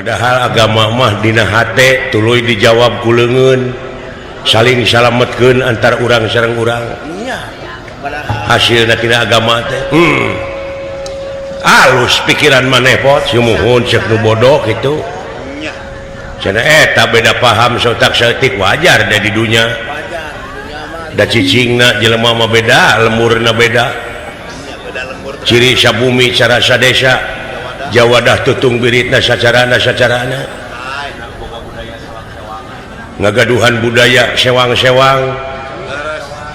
Padahal agama mah dina hate tuluy dijawab ku leungeun, saling salametkeun antar urang sareng urang. Hasilna tina agama teh alus pikiran maneh, Pot. Sumuhun, cek nu bodoh kitu. Cenah eta beda paham sotak saeutik wajar da di dunya. Da cicingna jelema mah beda, lemburna beda. Ciri sabumi cara sadesa jawadah tutung biritna sacarana sacarana ngagaduhan budaya sewang-sewang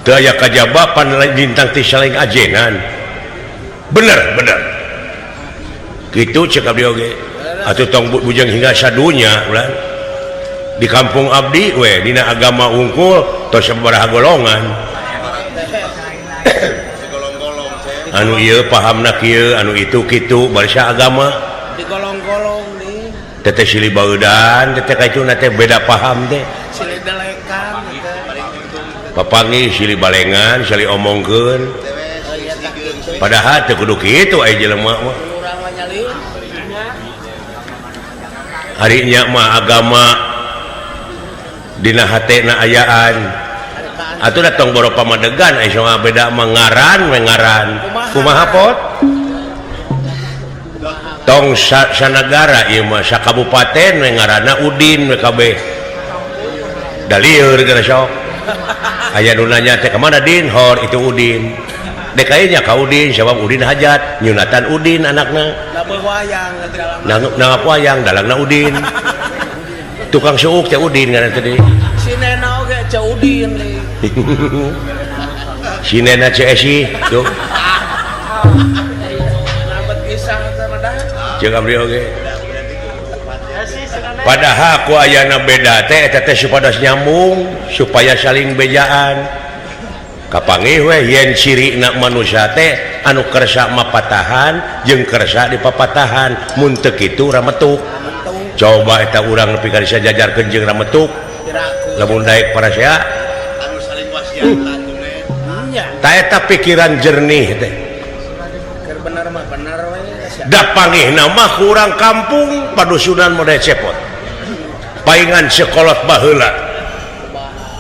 teu aya kajabapan lintang ti saling ajenan. Bener bener kitu cek abdi oge atuh, tong bujang hingga sadunya ulah. Di kampung abdi we dina agama unggul tos sabaraha golongan anu ieu pahamna kieu, anu itu kitu, barisa agama. Digolong-golong nih. Teteh silih baudan teteh ka itu teh beda paham teh. Silih delekan teh. Papanggih silih balengan, silih omongkeun, padahal teu kudu kitu aya jelema mah. Urang mah nyalin. Ari nya mah agama dina hatena ayaan atuh da tong boro pamadegan aya soal beda mah ngaran we ngaran kumaha, Pot? Tong sanagara ieu mah, sakabupaten we ngaranna Udin we kabeh da lieur geura. Sok aya nu nanya teh, "Ka mana, Din?" "Hor itu Udin." DKI nya ka Udin sabab Udin hajat nyunatan Udin anakna. Labuh wayang dalam. Nang wayang dalangna Udin, tukang suuk teh Udin ngaran tadi. Sinena oge Ceu Udin nih. Sinena Ceu Esi tuh. Lambat pisang sama dah. Jeung abdi oge padahal ku ayana beda teh eta teh supados nyambung, supaya saling bejaan. Kapanggih we yen cirina manusia teh anu kersa mapatahan jeung kersa dipapatahan. Mun teu kitu rametuk. Coba eta urang nepi ka disajajarkeun jeung rametuk. Piraku. Lamun daek parasea. Anu saling wasiatan. Nya. Ta eta pikiran jernih teh. Keur bener mah bener we sia. Da panggihna mah ku urang kampung padusunan model cepot paingan sekolot baheula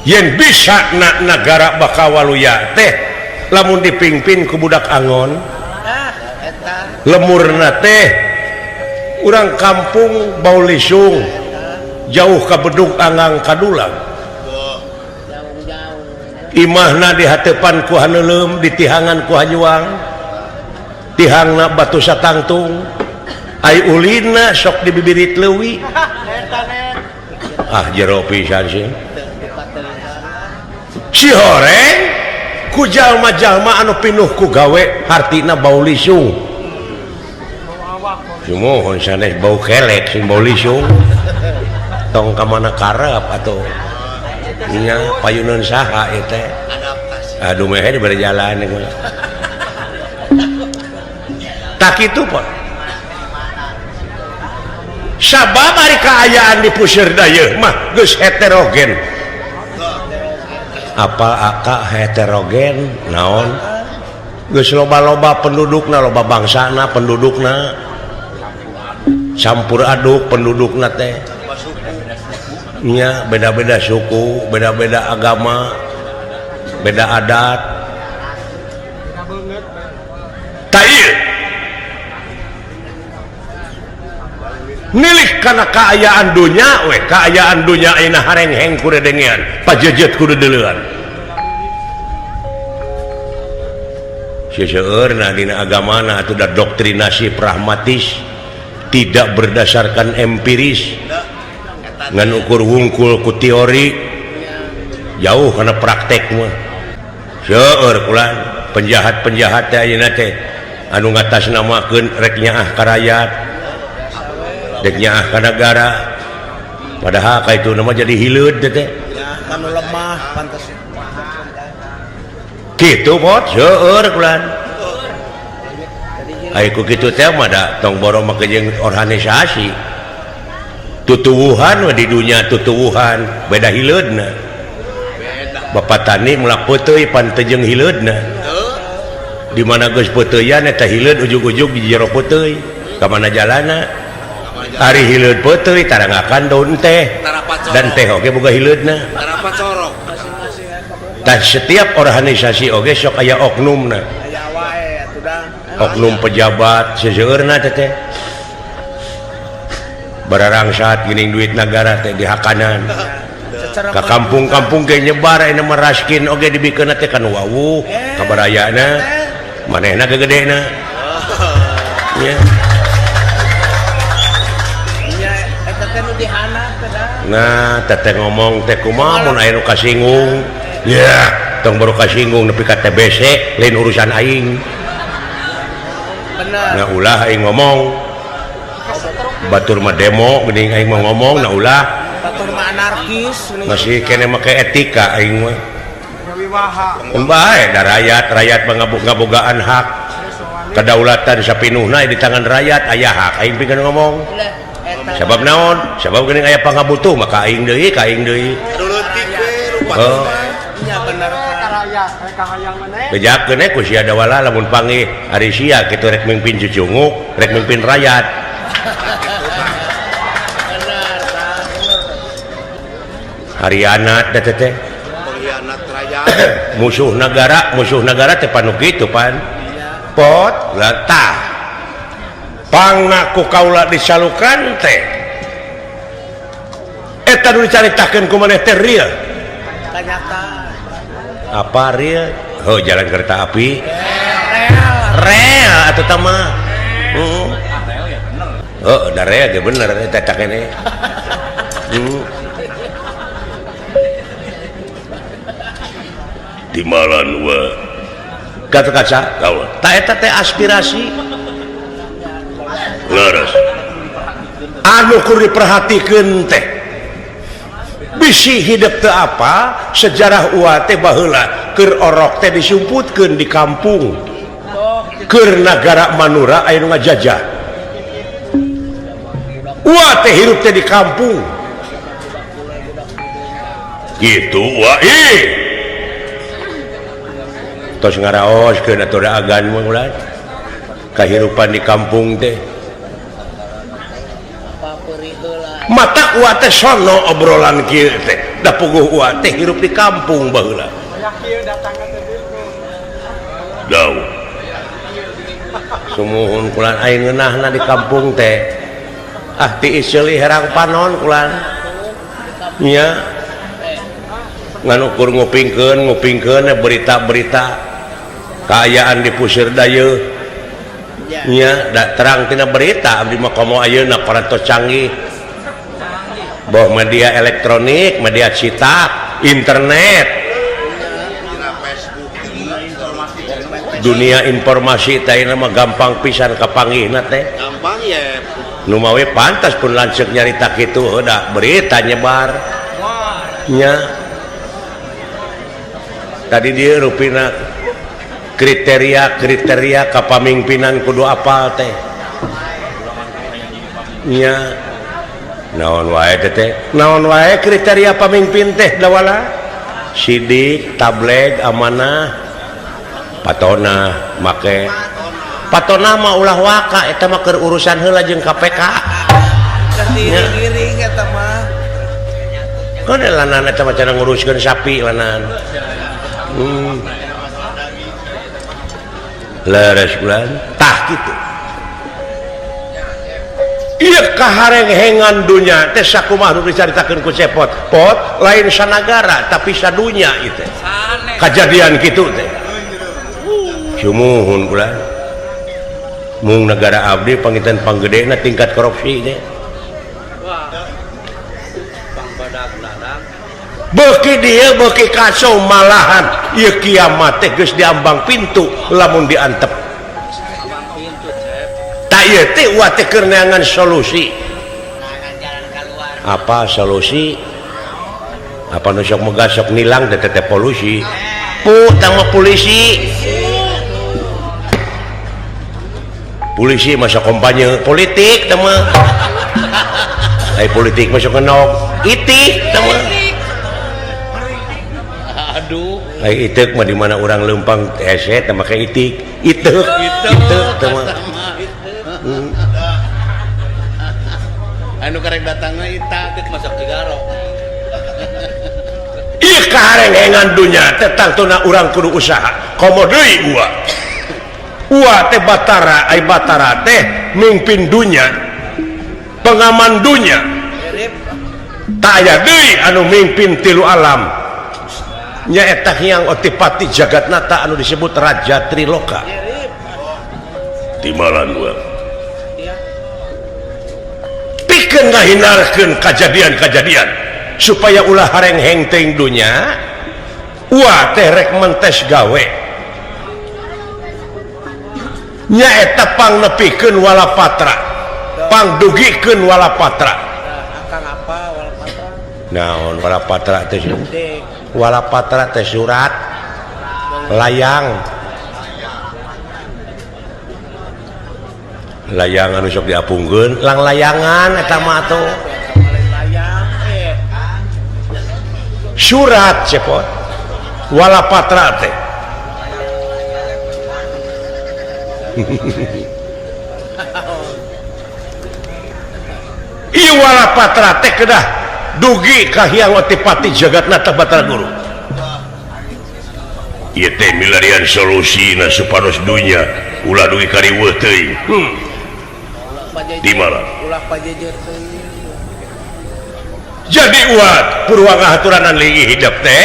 yen bisa na negara bakal waluya teh lamun dipimpin ku budak angon. Ah, eta. Lemurna teh urang kampung bau lisung jauh ka bedug anggang kadulang. Jauh-jauh. Imahna di hatepan ku haneuleum, ditihangan ku hanyuang, tihangna batu satangtung, ai ulina sok dibibirit leuwi. Eta net. Ah, jero pisan sih si horeng ku jalma-jalma anu pinuh ku gawe, hartina bau lisung. Sumuhun, sanes bau kelek sing bau lisung. Tong ka mana karep atuh nya, payuneun saha ieu teh? Aduh, meh di jalan ieu tak kitu, Pak. Sabab ari kaayaan di puseur dayeuh mah geus heterogen. Apa aka heterogen naon? Geus loba-loba pendudukna, loba bangsana pendudukna, campur aduk pendudukna teh nya, beda-beda suku, beda-beda agama, beda adat. Ta ieu nilik kana kaayaan dunya we, kaayaan dunya ayeuna harengheng ku dedengean, pajejet ku deuleuan. Seseueurna dina agamana atuh da doktrinasi pragmatis, tidak berdasarkan empiris, ngan ukur wungkul ku teori, jauh karena praktek mah. Seueur kulan penjahat-penjahat teh ayeuna teh anu ngatasnamakeun rek nyaah ka rakyat, rek nyaah ka nagara, padahal ka itu nama jadi hileud teh teh. Ya, kanu lemah pantes. Kitu, Pot, seueur kulan. Ai ku kitu teh mah da tong boro make jeung organisasi, tutuwuhan we di dunya, tutuwuhan beda hileudna. Bapak tani mulak peuteuy pan teu jeung hileudna. Di mana geus peuteuyan eta hileud ujug-ujug di jero peuteuy, ka mana jalana? Ari hileud peuteuy tarangakan daun teh dan teh oge boga hileudna. Tah setiap organisasi oge sok aya oknumna. Oknum pejabat seseueurna teh teh. Bararangsat geuning duit nagara teh dihakanan. Ka kampung-kampung ge nyebar ayeuna mah raskin oge dibikeunna teh kan wawuh kabarayana manehna gegedena. Nya. Nah, teteh ngomong teh kumaha mun aya nu kasinggung. Ya, tong baru kasinggung nepi ka TBC lain urusan aing. Bener. Nah ulah aing ngomong. Batur mah demo geuning aing mah ngomong nah ulah. Batur mah anarkis masih kene make etika aing mah. Mun bae da rakyat, rakyat mah ngabogaan hak. Kedaulatan sapinuhna di tangan rakyat aya hak aing pikeun ngomong. Sabab naon? Sabab geuning aya pangabutuh maka aing deui, ka aing deui. Oh. Bejakeun ku sia dawala lamun panggih ari sia kitu rek mimpin cucunguk, rek mimpin rakyat. Harianat da teh. Pengkhianat rakyat. Musuh negara teh panu kitu pan. Pot lah tah. Pangna ku kaula disalukan teh. Eta nu dicaritakeun ku maneh teh real. Apa real? Oh, jalan kereta api. Rel atuh tah mah. Heeh. Oh, da rel ge bener eta cak ini. Timalan wa. Kaca-kaca kaula. Ta eta teh aspirasi. Leres. Anu kur diperhatikeun teh. Bisi hidup teu apa sejarah ua teh baheula keur orok teh disumputkeun di kampung. Keur nagara Manura aya nu ngajajah. Ua teh hirup teh di kampung. Gitu ua ih. Tos ngaraoskeun atuh da agan mah ulah. Kahirupan di kampung teh. Mata ua teh sono obrolan kieu teh. Da puguh ua teh hirup di kampung baheula. Dau. Sumuhun kulan aing ngeunahna di kampung teh. Ah tiis seuli herang panon kulan. Nya. Ngan ukur ngupingkeun berita-berita kaayaan di Pusir Dayeuh. Nya da terang tina berita abdi mah komo ayeuna parantos canggih. Boh media elektronik, media cetak, internet, dunia informasi teh mah gampang pisan kapanggihna teh. Gampang ye. Nu mawe pantas pun lanceuk nyarita kitu heuda berita nyebar. Nya. Tadi dia rupina kriteria-kriteria kapamimpinan kudu apal teh. Nya. Naon wae teh? Naon wae kriteria pamimpin teh dawala? Sidik, tableg, amanah, patona make. Patona mah ulah waka eta mah keur urusan heula jeung KPK. Giring-giring eta mah. Keun lanan eta mah cara nguruskeun sapi lanan. Leres bulan tah kitu. Ieu kaharenghengan dunya teh sakumaha nu dicaritakeun ku Cepot. Pot lain sanagara tapi sadunya ieu teh. Kajadian kitu teh. Sumuhun ulah. Mung negara abdi pangitan panggedena tingkat korupsi teh. Beuki dieu beuki kacau malahan ieu kiamat teh geus diambang pintu lamun diantep. Tak ieu teh ulah teh keur neangan solusi. Apa solusi? Apa nu sok megah sok nilang teh teh polusi. Pu tang mah polisi. Polisi masa kampanye politik teh mah. Ai politik mah sok ngenog itik teh mah. Aduh. Ai itik mah di mana urang leumpang hese teh make itik. Itik. Itik teh mah. Anu karek datangna ita geus masuk Cigaro. Ieu kaharenghengan dunya teh tangtuna urang kudu usaha. Komo deui ua. Ua teh Batara, ai Batara teh mimpin dunya. Pengaman dunya. Tak aya deui anu mimpin tilu alam. Nyaeta Hyang Otipati Jagatnata anu disebut Raja Triloka. Timalan ua. Pikeun ngahindarkeun kajadian-kajadian supaya ulah harengheng teuing dunya, ua teh rek mentes gawe. Nyaeta pangnepikeun walapatra, pangdugikeun walapatra. Akang apa walapatra? Naon walapatra teh? Walapatra teh surat layang. Layangan anu sok diapungkeun, lang layangan eta mah atuh. Surat cepot walapatra teh. Ieu walapatra teh kedah dugi ka Hyang Otipati Jagatnata Batara Guru. Ieu teh milarian solusina supados dunya ulah dugi ka riweuh teuing. Di mana? Ulah pajejer teuing. Jadi uat purwa ngahaturanan linggih hidep teh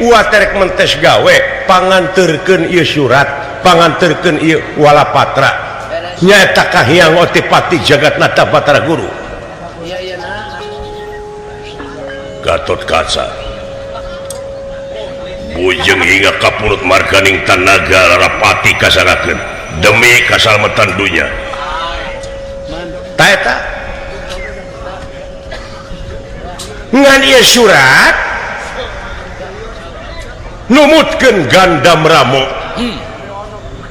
uat terek mentes gawe panganterkeun ieu surat, panganterkeun ieu walapatra. Nyaeta ka Hyang Otipati Jagatnata Batara Guru. Gatot Kaca bujeng hingga kapurut marganing tanaga larapati kasarakeun demi kasalmetan dunya. Ta eta ngan ieu surat numutkeun Gandam Ramo.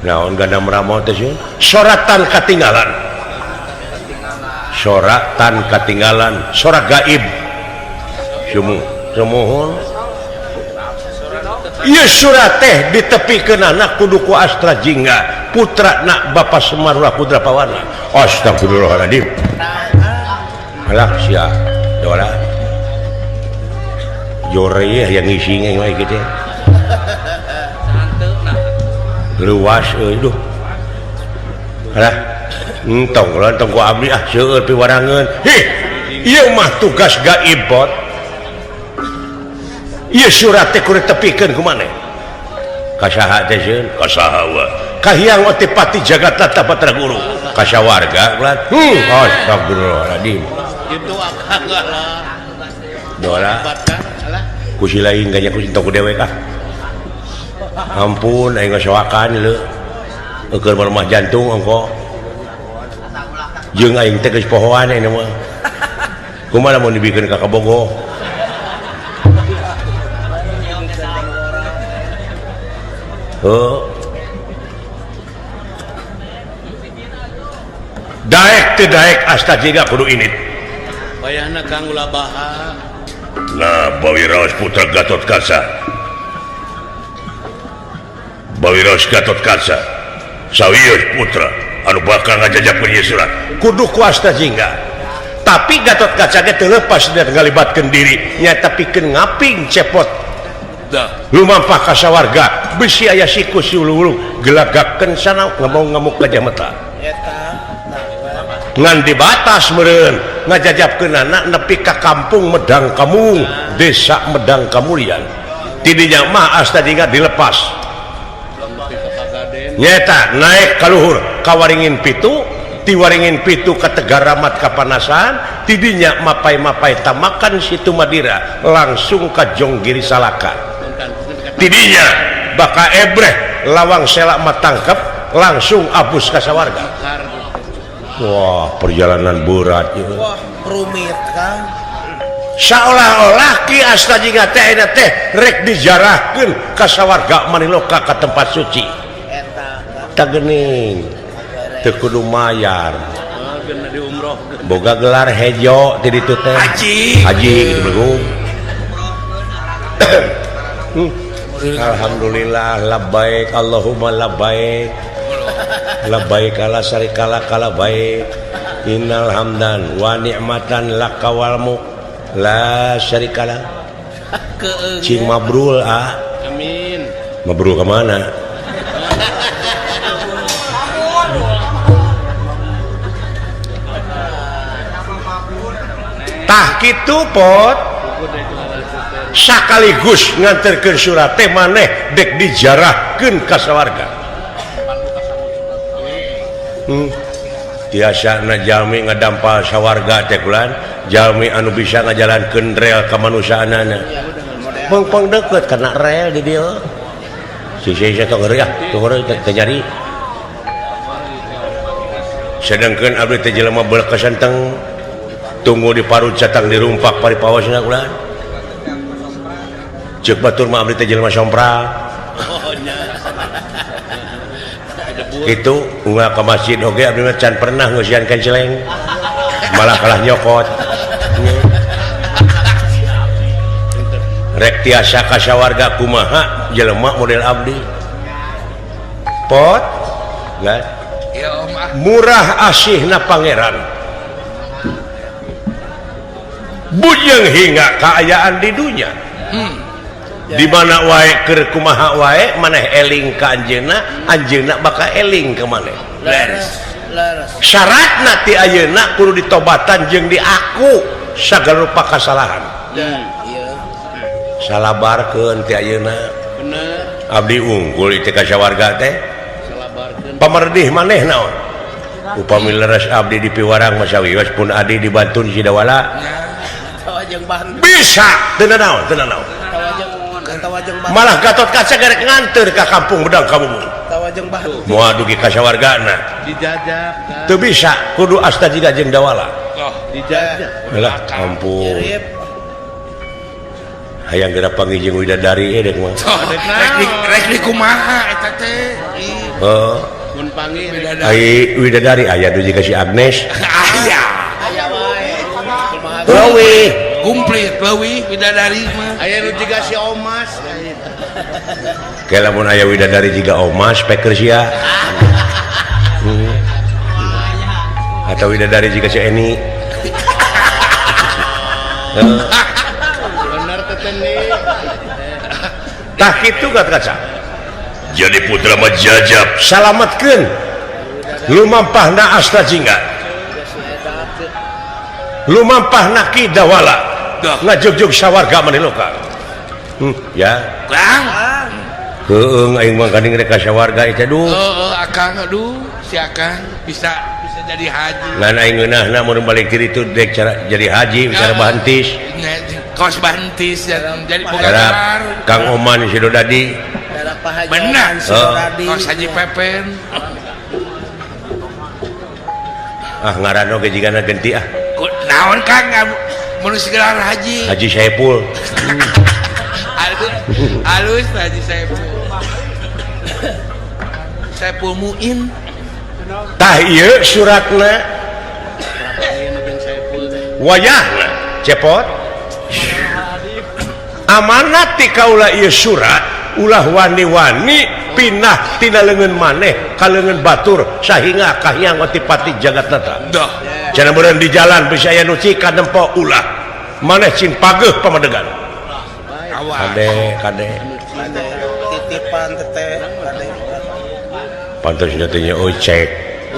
Naon Gandam Ramo teh sieun? Soratan katinggalan. Soratan katinggalan, sorak gaib. Sumuhun. Ieu surat teh ditepikeun anak kudu ku Astra Jingga, putra nak Bapak Semar Putra Pawana. Astagfirullahaladzim. Alah sia, dola. Jore yang ngisi wae kitu. Luas euy duh. Alah, entong lah entong ku abdi ah seueur piwarangeun. Hih, ieu mah tugas gaib bot. Ieu surat teh kudu tepikeun ku maneh. Ka saha teh sieun? Ka saha wa? Ka Hyang Otipati Jagatnata Batara Guru. Ka sawarga ulah. Astagfirullahaladzim. Kitu akang lah. Dola. Ku si lain ganya ku sintok ku dewek ah. Ampun aing ngasoakan leu. Eukeun rumah jantung ongko. Jeung aing teh geus pohoan aing mah. Kumaha lamun dibikeun ka Kabogoh? Heuh. Daek teu daek asta jiga kudu init. Wayahna Kang ulah baha. Nah, Bawiraos putra Gatot Kaca. Bawiraos Gatot Kaca. Sawios putra anu bakal ngajajakeun ieu surat. Kudu ku asta jingga. Tapi Gatot Kaca ge teu lepas dari ngalibatkeun diri, nyaeta pikeun ngaping cepot. Lumampah ka sawarga, bisi aya siku siulu gelagakeun sana ngamuk-ngamuk gajah mata. Ngan dibatas meureun ngajajabkeun anak nepi ka kampung Medang Kamung, desa Medang Kamulian. Tidinya mah asta jingga dilepas. Nyata naik ka luhur ka Waringin Pitu, ti Waringin Pitu ka Tegaramat kapanasan, tidinya mapai-mapai tamakan Situ Madira langsung ka Jonggiri Salaka. Tidinya baka ebreh lawang selak matangkep langsung abus ka sawarga. Wah, perjalanan berat ya. Wah, rumit kan. Seolah-olah Ki Asta Jingga teh ayeuna teh rek dijarahkeun ka sawarga Maniloka ka tempat suci. Eta geuning teu kudu mayar. Boga gelar hejo ti ditu teh. Haji. Haji gitu begung. Alhamdulillah labbaik Allahumma labbaik. Labbaik la syarika laka labbaik. Innal hamdan wa ni'matan laka wal mulk la syarikalah. Cing mabrul ah. Amin. Mabrul ke mana? Tah kitu pot sakaligus nganterkeun surat teh maneh dek dijarahkeun ka sawarga. Tiasa na jalmi ngadampal sawarga teh kulan jalmi anu bisa ngajalankeun rel kamanusiaanana. Pengpeng deket kana rel di dieu. Si si tong heureuy ah, tong heureuy teu nyari. Sedangkeun abdi teh jelema beulkeun tunggu di parut catang dirumpak paripawasna kulan. Ceuk batur mah abdi teh jelema sompral. Gitu unggal ka masjid oge abdi mah can pernah ngeusian kanceleng. Malah kalah nyokot. Rek tiasa ka sawarga kumaha jelema model abdi. Pot murah asihna pangeran. Bujeng hingga kaayaan di dunya. Di mana wae keur kumaha wae maneh eling ka anjeunna, anjeunna bakal eling ka maneh. Syaratna ti ayeuna kudu ditobatan jeung diaku sagala rupa kasalahan. Salabarkeun ti ayeuna. Abdi unggul ieu ka sawarga teh. Pamerdih maneh naon? Upami leres abdi di piwarang masawios pun adi dibantun Sidawala. Bisa teu naon, teu naon. Malah Gatot Kaca gerek nganteur ka kampung Bedang Kabumun. Moal dugi ka sawargana. Dijajak. Teu bisa kudu asta jiga jeung Dawala. Oh, dijajak. Lah ampun. Hayang geura panggih jeung widadari dek mah. Rek di kumaha eta teh? Heuh. Mun panggih ai widadari aya dugi ka si Agnes. Aya. Aya wae. Leuwih. Komplit leuwih widadari mah. Aya nu jiga si Omas. Ke lamun aya widadari jiga Omas peker sia. Atau widadari jiga si Eni. Bener teh nih. Tah kitu Gatot Kaca. Jadi putra mah jajab salametkeun lumampahna asta jingga. Lumampahna Ki Dawala. Ngajugjug sawarga maniloka. Ya. Kang. Heueung aing mah gandeng rek ka sawarga ieu duh. Heeh, akang aduh, si akang bisa jadi haji. Ngan aing ngeunahna mun balik diri itu dek cara jadi haji bicara bahantis. Kos bahantis jadi boga gelar. Kang Oman Sidodadi. Benar. Kos Haji Pepen. Ah ngaran oge jigana genti ah. Naon Kang mun gelar haji? Haji Saipul. Alus Haji Saipul. Saipul Muin. Tah ieu suratna. Wayahna cepot. Amanat ti kaula ieu surat ulah wani-wani pinah tina leungeun maneh ka leungeun batur sahingga kahiyang otipati jagat nata. Cenah meureun di jalan bisa aya nu cika nempo ulah maneh cing pageuh pamadegan. Kade kade titipan teteh kade. Pantes teh nya euy cek.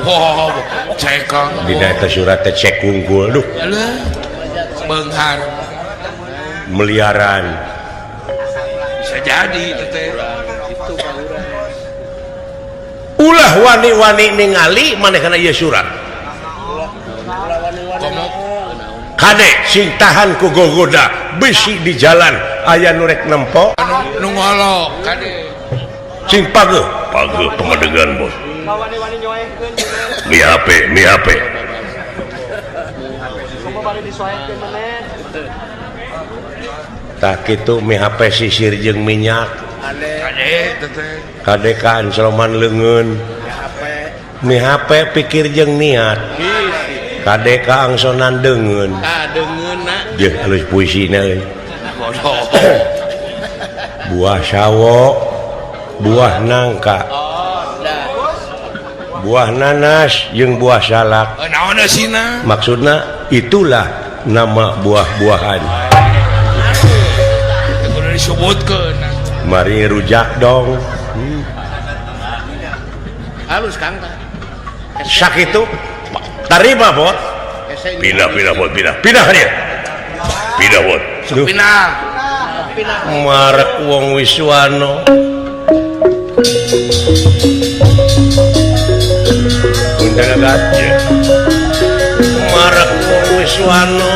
Wow, cek Kang. Dina eta surat teh cek unggul duh. Beunghar miliaran. Bisa jadi teteh. Ulah wani-wani ningali maneh kana ieu surat. Kade sing tahan ku gogoda bisi di jalan aya nu rek nempo nu ngolok kade sing pageuh pageuh pamadegan bos. Mi HP mi HP tah kitu mi HP sisir jeung minyak kade teteh kade kan soloman leungeun mi HP pikir jeung niat kade ka angsonan deungeun. Ah deungeunna. Jeung alus puisina euy. Buah sawo, buah nangka. Buah nanas jeung buah salak. Naon eusina? Maksudna itulah nama buah-buahan. Kudu disebutkeun. Mari rujak dong. Halus Kang. Sakitu tarima bot. Pindah pindah bot pindah. Pindah dia. Pindah bot. Pindah. Marek wong Wiswano. Marek wong Wiswano.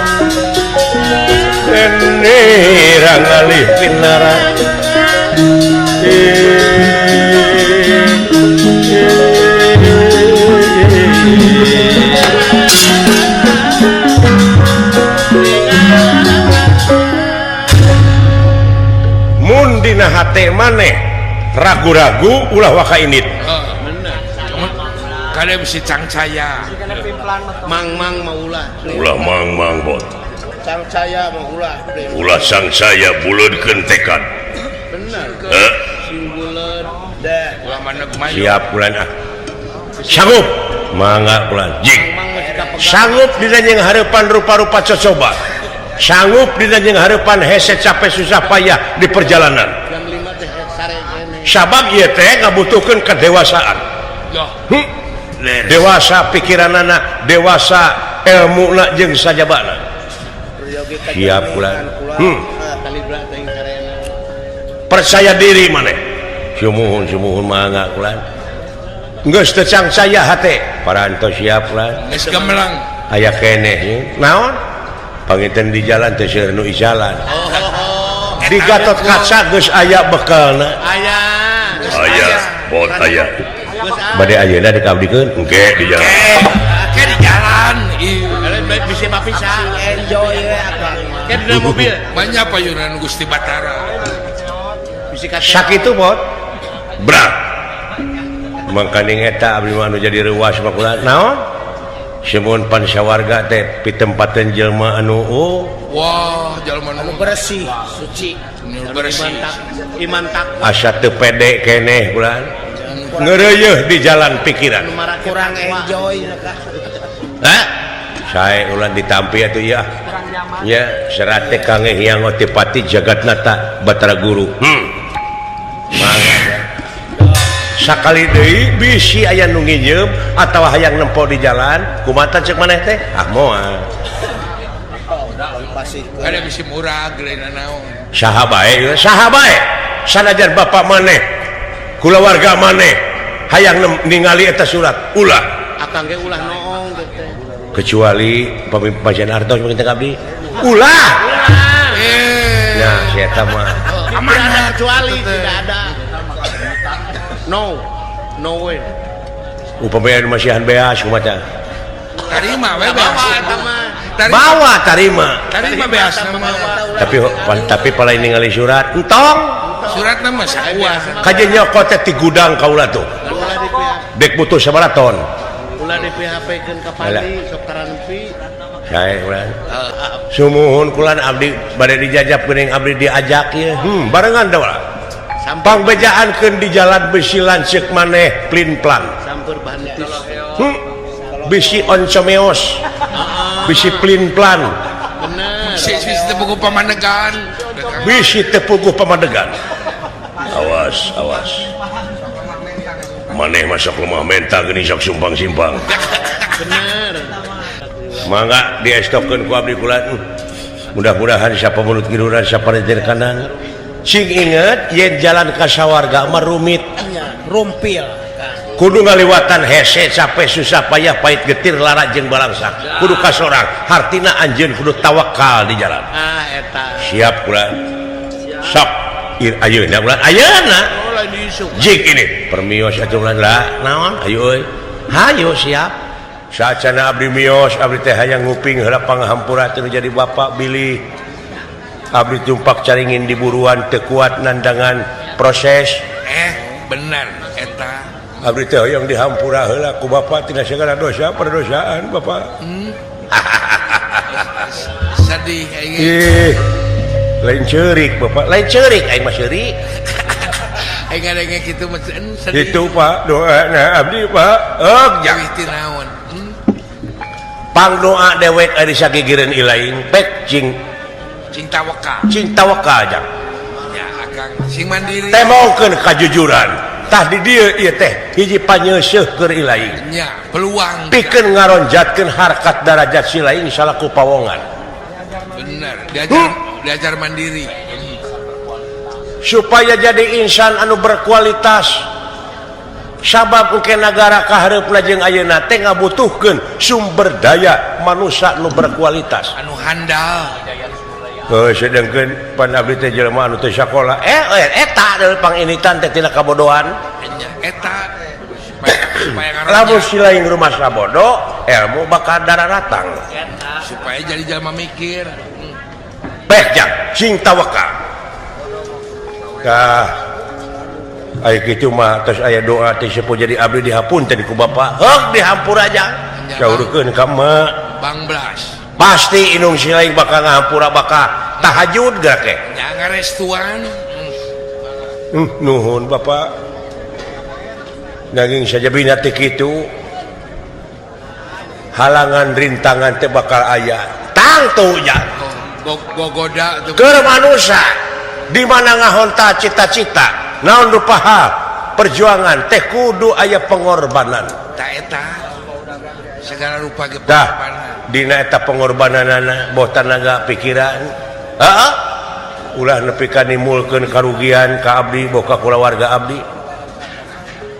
Nira ngalih pinara. Mun dina hate maneh ragu-ragu ulah waka init. Kade bisi cangcaya. Mang-mang maulah. Ulah mang-mang bot. Cangcaya maulah. Ulah sangsaya buleudkeun tekad. Bener. Sing buleud. Ulah maneg mayu. Siap bulan ah. Sanggup. Mangga bulan. Jing. Sanggup dina jeung hareupan rupa-rupa cocoba. Sanggup dina jeung hareupan hese capek susah payah di perjalanan. Sabab ieu teh ngabutuhkeun kedewasaan. Dewasa pikiranana, dewasa ilmuna jeung sajabana. Siap bulan. Percaya diri maneh. Sumuhun sumuhun mangga bulan. Geus teu cangcaya hate, parantos siap bulan. Geus gemelang. Aya keneh naon? Panginten di jalan teh seueur nu ijalan. Di Gatot Kaca geus aya bekalna. Aya. Aya, bot aya. Bade ayeuna dikabdikeun engke di jalan. Engke di jalan. Bisa papisah. Enjoy we akang. Ke di dalam mobil. Banyak payunan Gusti Batara. Sakitu bot. Brak. Mangkaning eta abdi mah anu jadi reuwas mah kula naon? Semun pansawarga teh pitempateun jelema anu wah jelema anu bersih, suci, bersih. Iman takwa. Asa teu pede keneh kula. Ngeureuyeih di jalan pikiran. Kurang enjoy. Hah? Sae ulah ditampi atuh ieu. Nya serat teh Kang Hyang Otipati Jagatnata Batara Guru. Mangga. Sakali deui bisi aya nu nginjeum atawa hayang nempo di jalan, kumaha ceuk maneh teh? Ah moal. Ada bisi murah geuleuh naon. Saha bae, saha bae. Sanajan bapak maneh, kulawarga maneh hayang ningali eta surat, ulah. Akang ge ulah noong teh. Kecuali pamimpin artos mungkin teh abdi. Ulah. Nah, si eta mah. Amanah kecuali tidak ada. No. No way. Upamana masihan beas kumaha? Tarima we beas. Bawa tarima. Tarima beas nama. Tapi palai ningali surat entong. Suratna mah sakuah. Kaje nyokot teh ti gudang kaula tuh. Dek butuh sabaraha ton. Ulah di PHP-keun ka Pandi sok taranpi. Sae ulah. Sumuhun kulan abdi bade dijajab geuning abdi diajak ieu. Barengan da ulah. Pangbejaankeun di jalan besi lanceuk maneh plin-plan. Sampur bantis. Bisi oncomeos. Bisi plin-plan. Bener. Bisi tepuguh pamadegan. Bisi tepuguh pamadegan. Awas, awas. Maneh masuk lemah menta geuning sok sumpang-simpang. Bener. Mangga diestokeun ku abdi kula. Mudah-mudahan siapa mulut kiduran siapa rejer kanan. Sing inget yen jalan ka sawarga mah rumit. Rumpil. Kudu ngaliwatan hese capek susah payah pahit getir lara jeung balangsak. Kudu kasorang hartina anjeun kudu tawakal di jalan. Ah eta. Siap kula. Sok ayeuna kula ayeuna. Jik ini permios atuh lah naon ayo euy. Hayo siap. Saacana abdi mios abdi teh hayang nguping heula panghampura teu jadi bapak bilih. Abdi tumpak caringin di buruan teu kuat nandangan proses. Bener eta. Abdi teh hoyong dihampura heula ku bapak tina segala dosa perdosaan bapak. Sedih aing. Ih, lain ceurik bapak, lain ceurik aing mah seurik. Aing kitu mah sedih. Itu Pak doa abdi Pak. Jauh ti naon. Pang doa dewek ari sagigireun ilaing pek cing cing tawakal. Cing tawakal jang. Ya akang sing mandiri. Teh maukeun kajujuran. Tah di dieu ieu teh hiji panyeuseuh keur ilaing. Nya peluang. Pikeun ngaronjatkeun harkat darajat si laing salaku pawongan. Bener, diajar mandiri. Supaya jadi insan anu berkualitas. Sabab engke nagara kahareupna jeung ayeuna teh ngabutuhkeun sumber daya manusia nu berkualitas. Anu handal. Heuh sedengkeun pan abdi teh jelema anu teu sakola. Eta deui panginitan teh tina kabodohan. Eta supaya lamun si lain rumah sabodo ilmu bakal dararatang. Supaya jadi jelema mikir. Pek jang sing tawakal. Tah aya kitu mah tos aya doa teh sepuh jadi abdi dihapunten ku bapa. Heuk dihampura jang. Saurkeun ka emak. Bang Blas. Pasti indung si lain bakal ngahampura bakal tahajud geura ke. Nya ngarestuan. Nuhun Bapak. Nanging sajabina teh kitu halangan rintangan teh bakal aya. Tangtu jang. Gogoda keur manusia di mana ngahonta cita-cita naon rupa hal perjuangan teh kudu aya pengorbanan. Ta eta segala rupa ge pengorbanan. Dina eta pengorbananana boh tanaga pikiran. Heeh. Ulah nepi ka nimulkeun karugian ka abdi boh ka kulawarga abdi.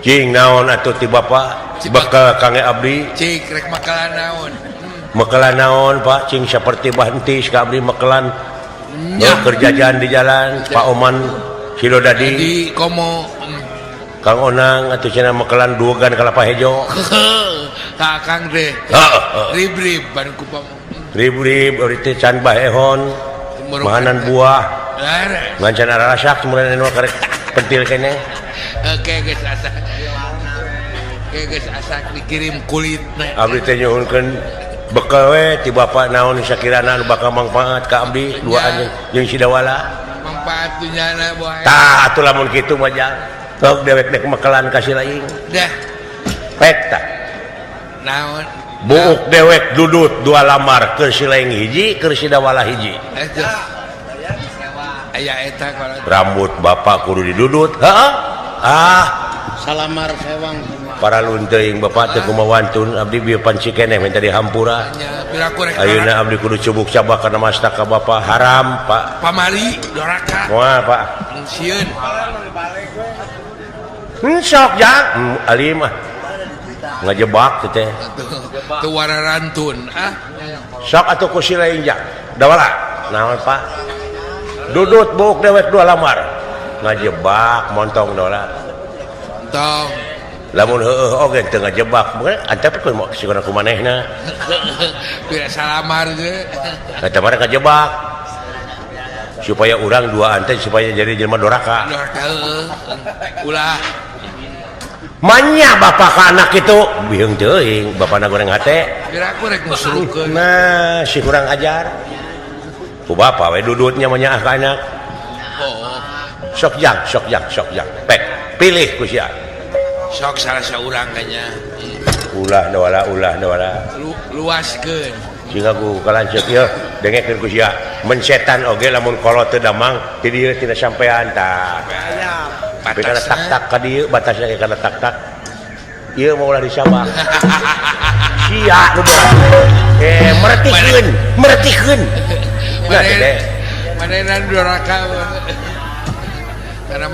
Cing naon atuh ti bapa bekal kangge abdi. Cik rek makalan naon? Makalan naon Pak cing saperti bantis ka abdi makalan. Kerjaan di jalan Pak Oman Sidodadi di komo Kang Onang atuh cenah makalan duogan kalapa hejo. Ka Kang teh. Rib-rib ban ku rib-rib euy teh can baehon. Mahanan buah. Ngan can arasak kemudian anu karek pentil keneh. Oke geus asa. Oke geus asa dikirim kulitna. Abdi teh nyuhunkeun bekal we ti bapa naon sakirana anu bakal mangpaat ka abdi duaan jeung Sidawala. Mangpaat dunyana boe. Tah atuh lamun kitu mah jang. Sok dewek dek mekelan ka si laing. Dah. Pek tah. Naon? Buuk dewek dudut dua lamar keur si laing hiji keur Sidawala hiji. Aya eta rambut bapak kudu didudut. Heeh. Ah, salamar sewang para lunteuing bapak teu kumaha wantun abdi bieu panci keneh minta dihampura. Ayeuna abdi kudu cubuk cabak kana masta ka bapak haram Pak. Pamari doraka. Moal Pak. Sieun. Sok jang alim ah. Ngajebak teh. Teu wararantun ah. Sok atuh ku si lain jang. Dawala. Naon Pak? Dudut buuk dewek dua lamar. Ngajebak montong dola. Tong. Lamun heueuh oge teu ngajebak, antep kudu sigana ku manehna. Pira salamar ge. Eta mah ngajebak. Supaya urang duaan teh supaya jadi jelema doraka. Doraka heueuh. Ulah. Manya bapak ka anak itu biheung teuing, bapana goreng hate. Pira aku rek ngusurukeun. Nah, si kurang ajar. Ku bapa we dudutnya mah nyaah ka anak. Oh. Sok jang, sok jang, sok jang. Pek, pilih ku sia. Sok salah saurang kayaknya. Ulah dawala, ulah dawala. Luaskeun. Sehingga ku kalanceuk ieu dengekeun ku sia. Mensetan oge lamun kolot teu damang ti dieu tina sampean tah. Tapi kana tak-tak ka dieu batasna ge kana tak-tak. Ieu mah ulah disabak. Sia nu mertikeun, mertikeun. Manehna doraka. Karena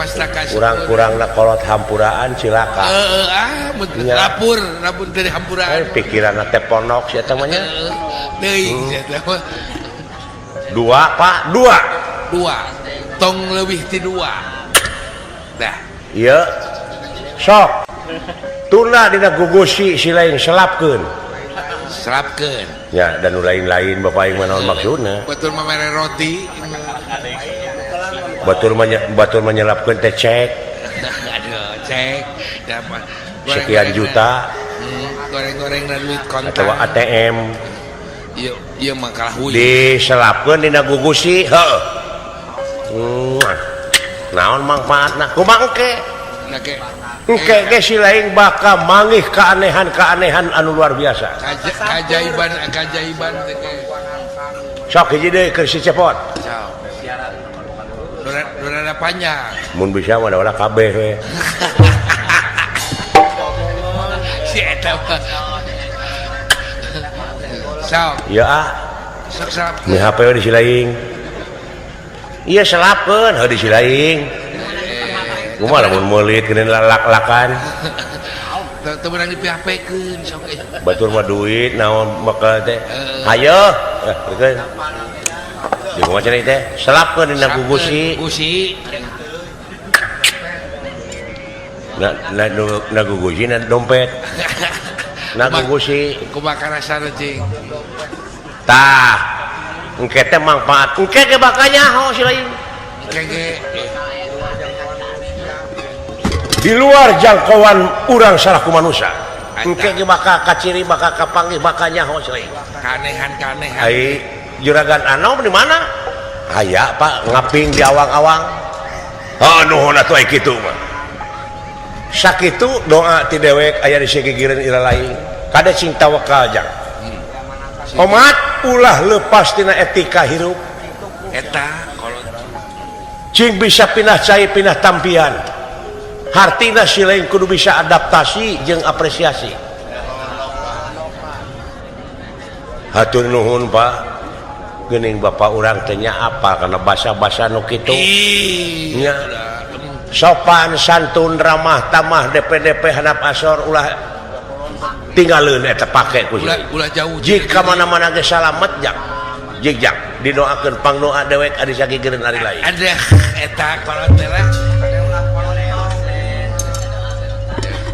kurang-kurangna kolot hampuraan cilaka. Heeh ah mun lapur, lapur dari hampuraan. Pikiranna teh ponok sia teh mah nya. Teuing sia teh. Dua Pak, dua. Dua. Tong leuwih ti dua. Dah. Ieu sok. Tuna dina gugusi si lain selapkeun. Selapkeun. Ya dan nu lain-lain bapak aing mah naon maksudna. Batur mah mere roti. Batur menyelapkeun teh cek. Aduh, cek. Sekian juta. Goreng-goreng duit kontan. Atau ATM. Ieu ieu mah kalah huy. Diselapkeun dina gugusi, heuh. Naon mangfaatna? Kumaha engke? Engke ge si lain bakal manggih keanehan-keanehan anu luar biasa. Keajaiban teh. Sok hiji deui keur si Cepot. Durana panjang. Mun bisa mah da kabeh we. Si eta mah. Sok. Ya ah. Sok selap. Mi HP we di si lain. Iya selapkeun heuh di si lain. Kumaha lamun meulit geuning lalak-lakan. Teu meunang di PHP-keun sok. Batur mah duit naon bakal teh. Hayo. Keun. Di kumaha cenah teh? Selapkeun dina gugusi. Gugusi. Na gugusi na dompet. Na gugusi. Kumaha karasana cing? Tah. Engke teh mangfaat. Engke ge bakal nyaho si lain. Engke ge di luar jangkauan urang salaku manusia. Engke ge bakal kaciri, bakal kapanggih, bakal nyaho si lain. Kanehan-kanehan. Ai juragan Anom di mana? Aya Pak ngaping di awang-awang. Oh nuhun atuh ai kitu mah. Sakitu doa ti dewek aya di sagigireun ira lain. Kade sing tawakal jang. Omat ulah lepas tina etika hirup. Eta kolot. Cing bisa pindah cai pindah tampian. Hartina si lain kudu bisa adaptasi jeung apresiasi. Hatur nuhun Pak. Geuning bapak urang teh nya apal kana basa-basa nu kitu. Nya. Sopan santun ramah tamah DPDP handap asor ulah tinggaleun eta pake ku ulah jauh. Jika mana-mana ge salamet jang. Jig jang didoakeun pangdoa dewek ari sagigireun ari lain. Aduh eta kolot teh lah.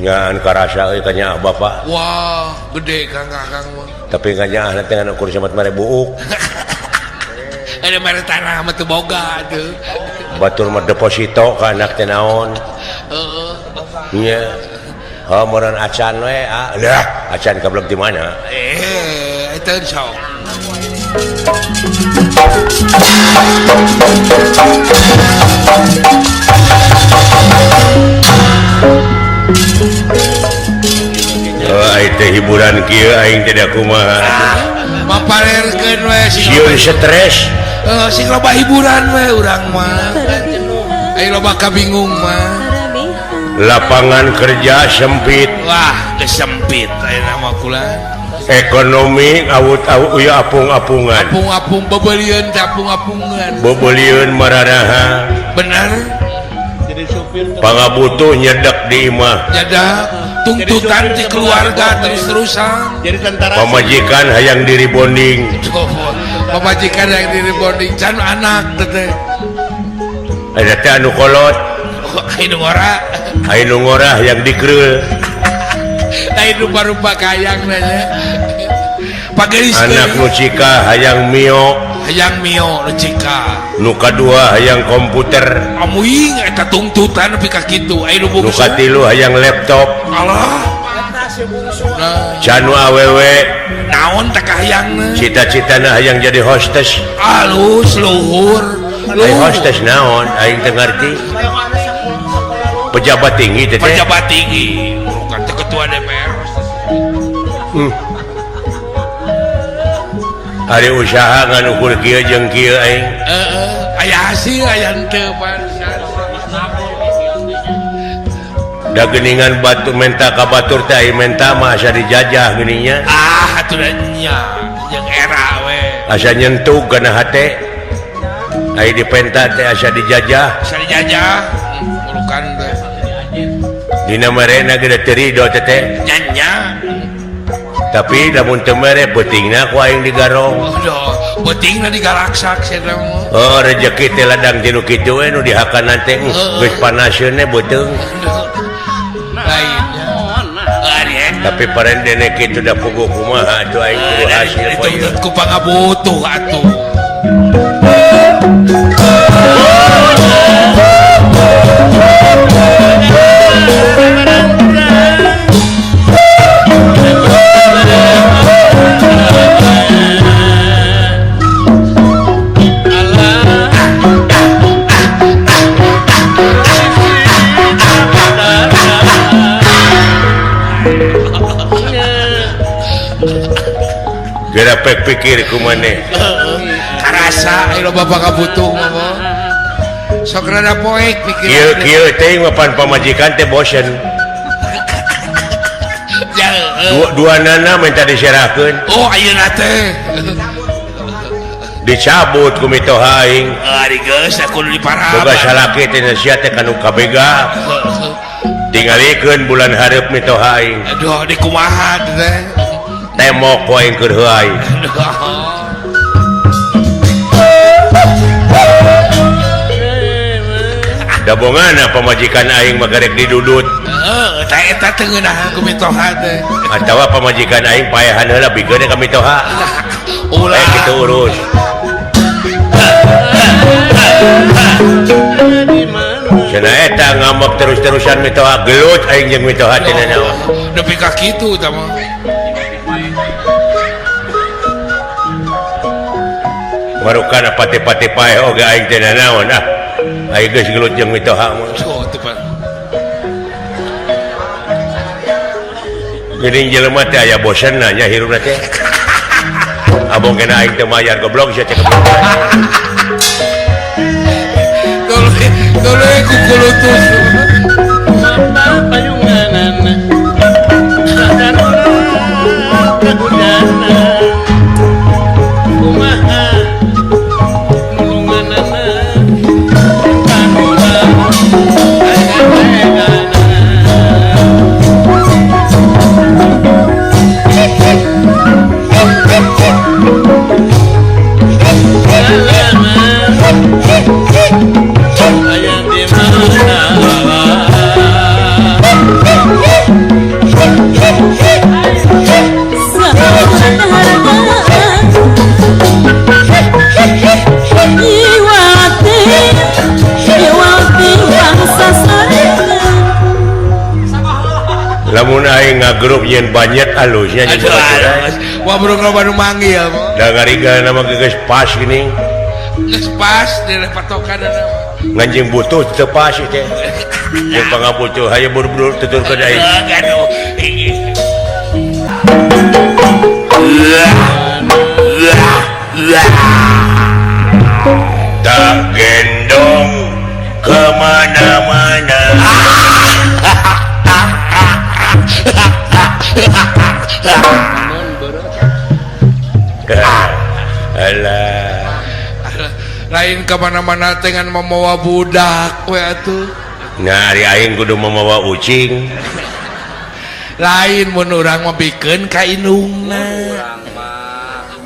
Ngan karasa euy ka bapak. Wah, gede Kang Kakang mah. Tapi kanyaah teh ngan ukur samat mare buuk. Ada mere tanah mah teu boga atuh. Batur mah deposito ka anak teh naon. Heeh. Nya. Oh, meureun acan we, ah. Lah, acan kablek di mana? Eta sok. Oh, ai teh hiburan kieu aing teh da kumaha. Maparerkeun we sieun stres. Heuh, sing loba hiburan we urang mah. Ai loba kabingung mah. Lapangan kerja sempit. Wah, geus sempit ayeuna mah kula. Ekonomi awut-awut uya apung-apungan. Apung-apung bebelieun teh apung-apungan. Bebelieun mararaha. Bener. Pangabutuh nyedek di imah. Nyedak tuntutan di keluarga terus-terusan. Jadi tentara. Pamajikan hayang diri bonding. Pamajikan hayang diri bonding can anak teh. Eta teh anu kolot. Ai nu ngora. Ai nu ngora hayang dikereul. Lain rupa-rupa kayang nanya. Pagelis anak nu cika hayang mio. Hayang mio nu cika. Nu kadua hayang komputer. Amuing eta tuntutan nepi ka kitu. Ai nu bungsu. Nu katilu hayang laptop. Alah. Nah. Canu awewe. Naon teh kahayangna? Cita-citana hayang jadi hostess. Alus luhur. Ai hostess naon? Aing teu ngarti. Pejabat tinggi teh. Pejabat tinggi. Bukan teh ketua DPR. Ari usaha ngan ukur kieu jeung kieu aing. Heeh, aya hasil aya henteu pan. Da geuningan batu menta ka batur teh aya menta mah asa dijajah geuning nya. Ah, atuh da nya jeung era we. Asa nyentuh kana hate. Aya dipenta teh asa dijajah. Asa dijajah, mulukan teh. Dina merena ge teu rido teh teh. Nya nya. Tapi lamun teu mere beutingna ku aing digarong. Aduh, beutingna digalaksak sia mah. Oh, rejeki teh ladang ti nu kitu we nu dihakanan teh geus panaseun we beuteung. Lainnya. Tapi parendene kitu da puguh kumaha atuh aing kudu hasil poe. Dituntut ku pangabutuh atuh. Efek pikir ku maneh. Karasa aya loba pangabutuh mah. Sok rada poek pikir. Kieu kieu teh mapan pamajikan teh bosen. Dua nana minta diserahkeun. Oh ayeuna teh. Dicabut ku mitoha aing. Ari geus kudu diparab. Boga salaki teh sia teh kanu kabega. Tingalikeun bulan hareup mitoha aing. Aduh di kumaha teh. Temok ku aing keur heuay. Dabongana pamajikan aing mah garek didudut. Heeh, tah eta teh ngeunah ku mitoha teh. Atawa pamajikan aing paehan heula bikeun ka mitoha. Ulah kitu urus. Cenah eta ngambek terus-terusan mitoha gelut aing jeung mitoha teh nanaon. Nepi ka kitu tah mah. Marukana pati-pati paeh oge aing teh nanaon ah. Aing geus gelut jeung mitoha mah. Oh, teu pan. Geuning jelema teh aya bosenna nya hirupna teh. Abong kena aing teu mayar goblok sia teh goblok. Tuluy kukulutus. Mata payunganan kahudana kumaha nulunganana kanuna Lamun aing ngagrup yen banyak alusnya jeung baturan. Wah bro baru manggil. Da ngariga nama geus pas gini. Geus pas di patokan. Nganjing butuh teu pas teh. Jeung pangabutuh hayu buru-buru tuturkeun aing. Aduh. Tak gendong kemana-mana. Alah. Lain kemana-mana dengan memawa budak we atuh. Nah, ari aing kudu memawa ucing. Lain mun urang mah bikeun ka indungna.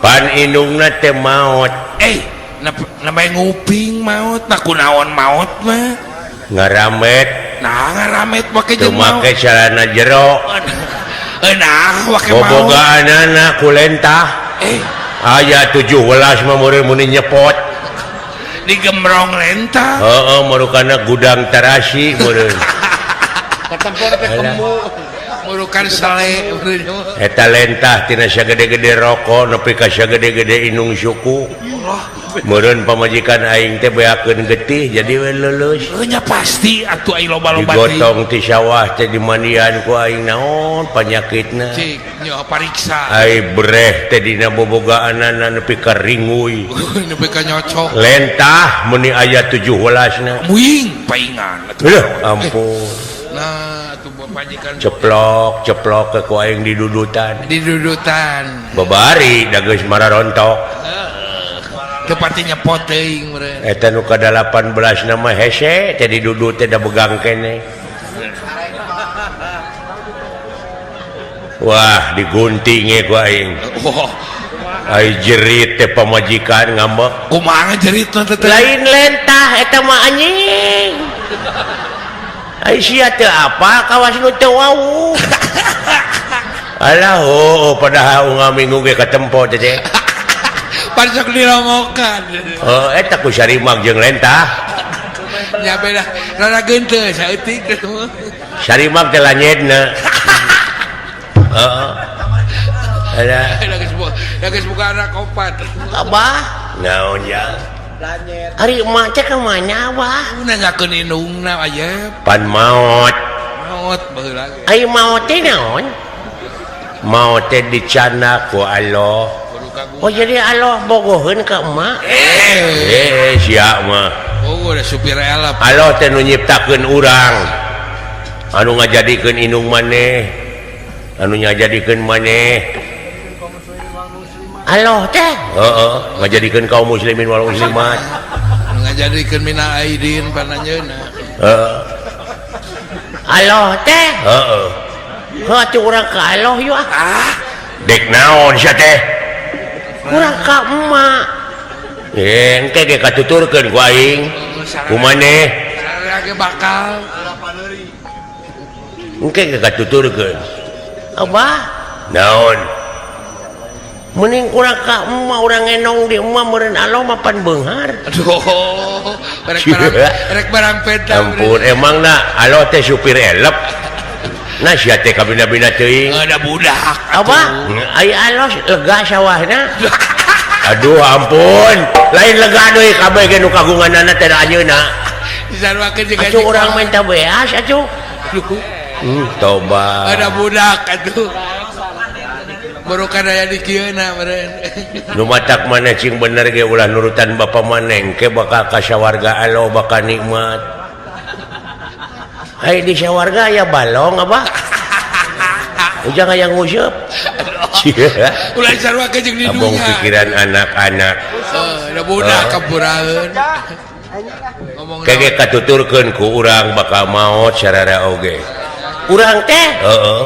Pan indungna teh maot. Namanya nguping maot, nah kunaon maot mah. Ngaramet. Nah, ngaramet make jeung maot. Make celana jero. Nah, wake maot. Bobogaanana ku lentah. Aya 17 mah meureun mun nyepot. Digemrong lentah. Heeh, marukana gudang tarasi meureun. Katempor teh kemu. Murukan sale eta lentah tina sagede-gede rokok nepi ka sagede-gede inung suku. Meureun pamajikan aing teh beakeun getih jadi we leuleus. Nya pasti atuh aing loba-loba teh. Digotong ti sawah teh dimandian ku aing naon panyakitna. Cik nya pariksa. Ai breh teh dina bobogaanana nepi ka ringuy. Nepi ka nyocok. Lentah meuni aya 17 na. Muing paingan atuh. Ampun. Nah, ceplok ceplok ke ku aing didudutan didudutan babari da geus mararontok teu pati nyepot teuing meureun eta nu ka 18 nama hese teh didudut teh da begang keneh. Wah diguntinge ku aing. Ai jerit teh pamajikan ngambek kumaha jeritna teh lain lentah eta mah anjing. Ai sia teu apa kawas nu teu wau. Alah oh padahal unggal minggu ge katempo teh teh. Pan sok diromokan. Oh eta ku sarimag jeung lentah. Nya beda rada geunteus saeutik. Sarimag teh lanyedna. Heeh. Alah. Geus buka anak opat. Abah naon ya? Ari emak teh ka mana abah? Nanyakeun indungna aya. Pan maot. Maot baheula ge. Ai maot teh naon? Maot teh dicana ku Allah. Oh jadi Allah bogoheun ka emak. Sia mah. Oh udah supir elep. Allah teh nu nyiptakeun urang. Anu ngajadikeun indung maneh. Anu ngajadikeun maneh. Allah teh heeh ngajadikeun kaum muslimin wal muslimat. Anu ngajadikeun minal aidin pananjeunna. Heeh. Allah teh heeh. Heuh atuh urang ka Allah yeuh ah. Dek naon sia teh? Kurang ka emak engke ge katuturkeun ku aing ku maneh sararea ge bakal engke ge katuturkeun abah naon mending kurang ka emak urang ngenong di emak meureun alo mah pan beunghar. Aduh rek barang peta ampun emang na alo teh supir elep nah sia teh kabina-bina teuing ada budak abah ai alos lega sawahna. Aduh ampun lain lega deui kabeh ge nu kagunganana teh anjeunna disaruakeun jeung atuh urang minta beas atuh toba ada budak atuh barukan aya di kieuna meureun nu matak maneh cing bener ge ulah nurutan bapa maneh engke bakal ka sawarga alo bakal nikmat. Hai di sawarga aya balong abah. Ujang aya nguseup. Ulah saruakeun jeung di dunya. Abong pikiran anak-anak. Heuh, da budak kaburaeun. Ngomong kege katuturkeun ku urang bakal maot sararea oge. Urang teh? Heeh.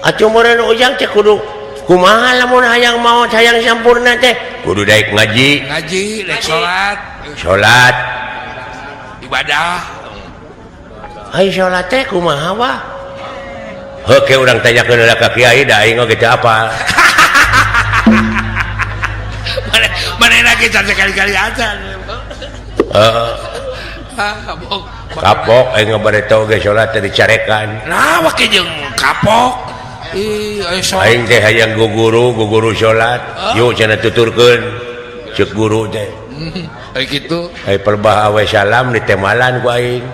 Atuh meureun ujang teh kudu kumaha lamun hayang maot hayang sampurna teh? Kudu daek ngaji. Ngaji, daek salat. Salat. Ibadah. Ai salat teh kumaha wah? Heuh ke urang tanyakeun heula ka kiai da aing oge teu apal. Manehna ge can sekali-kali acan. Heeh. Kapok aing ngabareto ge salat teh dicarekan. Nah, wake jeung kapok. Ih, aing teh hayang guguru salat. Yuk cenah tuturkeun ceuk guru teh. Ai kitu. Ai perbah awe salam ditemalan ku aing.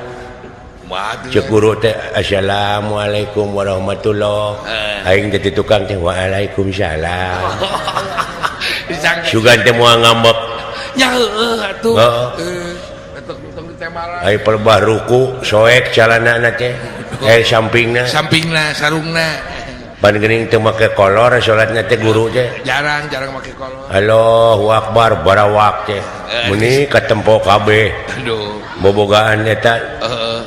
Ceuk guru teh assalamualaikum warahmatullah. Aing teh tukang teh waalaikumsalam. Sugan teh moal ngambek. Nya heueuh atuh. Heeh. Ditemalan. Ai perbah ruku soek calanana teh. Sampingna. Sampingna sarungna. Pan geuning teu make kolor salatna teh guru teh. Jarang make kolor. Allahu akbar barawak teh. Meuni katempo kabeh. Aduh. Bobogaan eta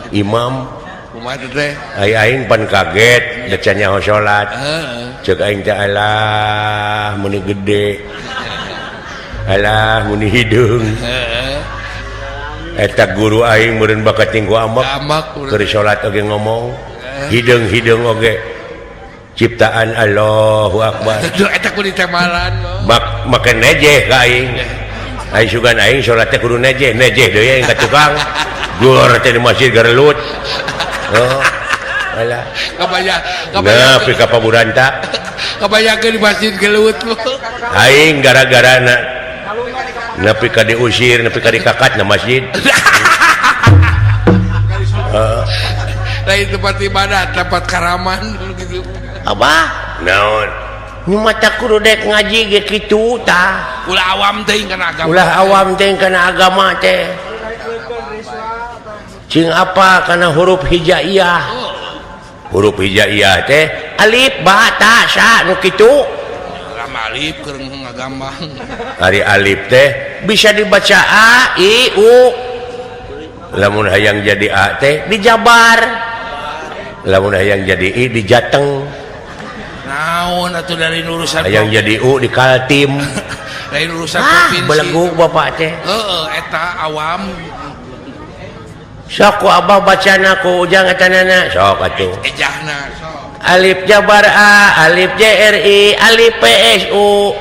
imam kumaha teh? Ai aing pan kaget da can nyaho salat. Heeh. Ceuk aing teh alah meuni gede. Alah meuni hideung. Heeh. Eta guru aing meureun bakat ku amak. Keur salat oge ngomong. Hideung-hideung oge. Ciptaan Allahu Akbar. Aduh eta kudu ditemalan. Make nejeh ka aing. Aing sugan aing salat teh kudu nejeh, nejeh deui aing ka tukang. Gor teh di masjid garelut. Oh. Alah. Kabaya nah, pi ka paburanta. Kabayakeun di masjid gelut. Aing gara-garana nepi ka diusir, nepi ka dikakat na masjid. Lain tempat ibadah, tempat karaman gitu. Abah, naon? Nu mata kudu dek ngaji ge kitu tah. Ulah awam teuing kana agama. Ulah awam teuing kana agama teh. Cing apa kana huruf hijaiyah? Huruf hijaiyah teh alif ba ta sa nu kitu. Lama alif keur ngagambang. Ari alif teh bisa dibaca a i u. Lamun hayang jadi a teh dijabar. Lamun hayang jadi i dijateng. Naon atuh dari urusan hayang jadi u di Kaltim. Lain urusan provinsi. Belegu bapak teh. Heeh, eta awam. Sok ku abah bacana ku ujang etanana. Sok atuh. Ejahna sok. Alif jabar a, alif JRI, alif PSU.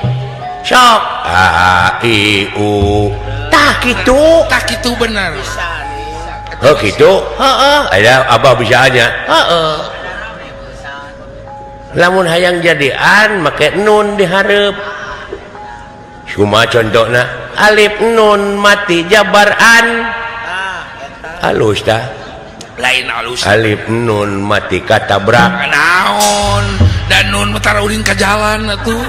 Sok a i u. Tah kitu. Tah kitu bener. Heuh kitu. Heeh, aya abah bisa aja. Heeh. Lamun hayang jadi an make nun dihareup. Kumaha contohna? Alif nun mati jabar an. Halus tah. Lain halus. Alif nun mati katabrak. Naon? Dan nun Nun mah tara ulin ka jalan atuh.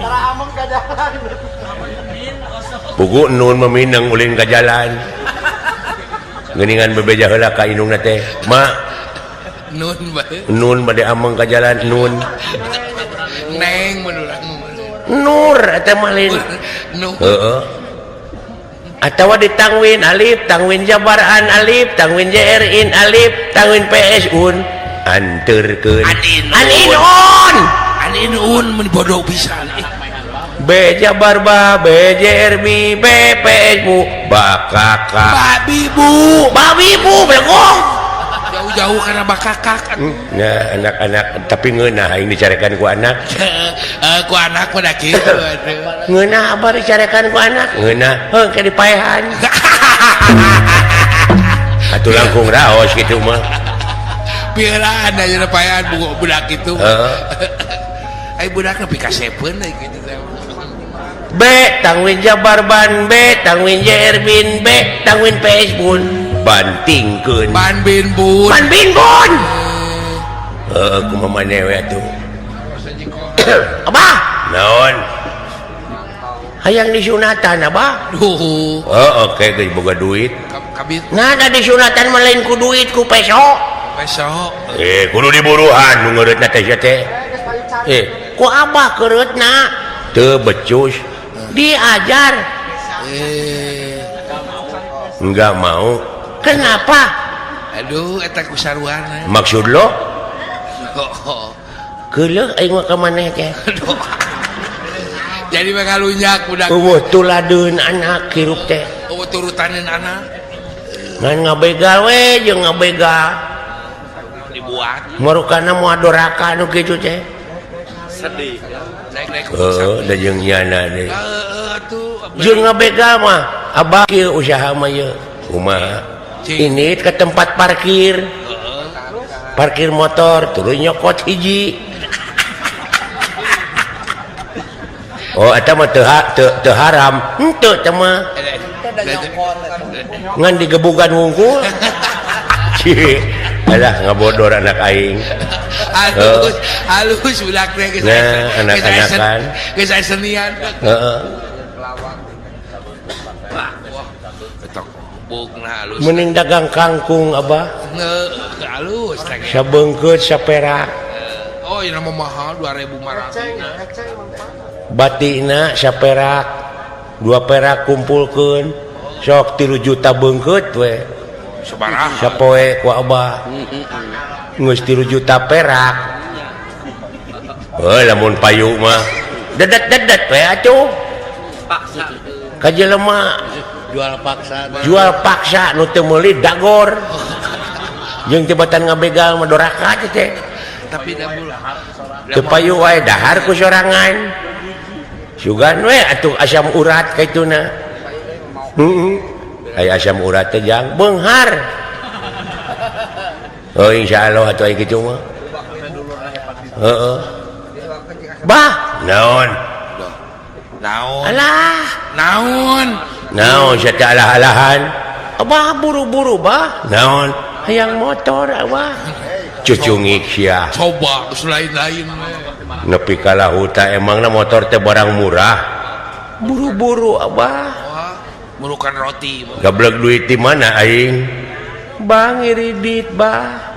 Tara ameng ka jalan. Pugu Nun meminang ulin ka jalan. Geuningan bebeja heula ka indungna teh. Ma Nun bae. Nun bade ameng ka jalan Nun. Neng mun urang Nur eta mah lain. Nur. Heeh. Atawa ditangwin alif, tangwin jabaran alif, tangwin jrin alif, tangwin ps un. Anterkeun. Anin un. Anin un mun bodoh pisan. B jabar ba, B jr b, B PS bu, bakaka. Babi bu. Babi bu belegong. Jauh-jauh karena bakakak. Nah, anak-anak tapi ngeunah aing dicarekan ku anak. Ku anak mah da kitu atuh. Ngeunah abah dicarekan ku anak. Ngeunah heuh ke dipaehan. Atuh langkung raos kitu mah. Piraan aja paehan budak kitu. Heeh. Ai budak nepi ka sepeun deui kitu teh. B tangwin jabar ban B tangwin jr bin B tangwin PS bun. Bantingkeun. Ban bin bun. Ban bin bun. Heuh kumaha maneh we atuh. Abah, naon? Hayang disunatan abah. Duh. Oh, oke geus boga duit. Kabit. Nah, da disunatan mah lain ku duit ku peso. Peso. Kudu diburuhan nu ngeureutna teh sia teh. Ku abah keureutna teu becus. Diajar. Enggak mau. Kenapa? Aduh, eta ku saruana. Maksud lo? Oh. Keuleuh aing mah ka maneh teh. Jadi mah kalunyak budak. Eueuh tuladeun anak hirup teh. Eueuh turutaneun anak. Ngan ngabegal we jeung ngabegal. Dibuat. Marukana moal doraka nu kitu teh. Sedih. Heeh, da jeung nyana deui. Heeh atuh. Jeung ngabegal mah abah kieu usaha mah ieu. Kumaha? Ini ke tempat parkir. Parkir motor tuluy nyokot hiji. Oh eta mah teu haram. Henteu teh mah. Ngan digebugan wungkul. Alah ngabodor anak aing. Halus, halus budak teh geus. Nah, anak-anakan. Geus aya senian. Heeh. Mending dagang kangkung abah. Halus teh. Sabeungkeut saperak. Oh, ieu mah mahal 2500. Batina saperak, 2 perak kumpulkeun. Sok 3 juta beungkeut we. Sabaraha? Sapoe ku abah. Geus 3 juta perak. Heuh lamun payu mah dedet-dedet we atuh. Paksa. Ka jelema jual paksa. Jual paksa nu teu meuli dagor. Jeung tibatan ngabegal mah doraka teh. Tapi da teu payu wae dahar ku sorangan. Sugan we atuh asam urat kaituna. Heeh. Aya asam urat teh jang beunghar. Oh insyaallah atuh aya kitu mah. Heeh. Bah, naon? Naon? Alah, naon? Naon sia teh alah-alahan? Abah buru-buru bah. Naon? Hayang motor abah. Cucungik sia. Coba geus lain-lain. Nepi ka lahuta emangna motor teh barang murah. Buru-buru abah. Wah, murukan roti. Gablek duit di mana aing? Bang iridit bah.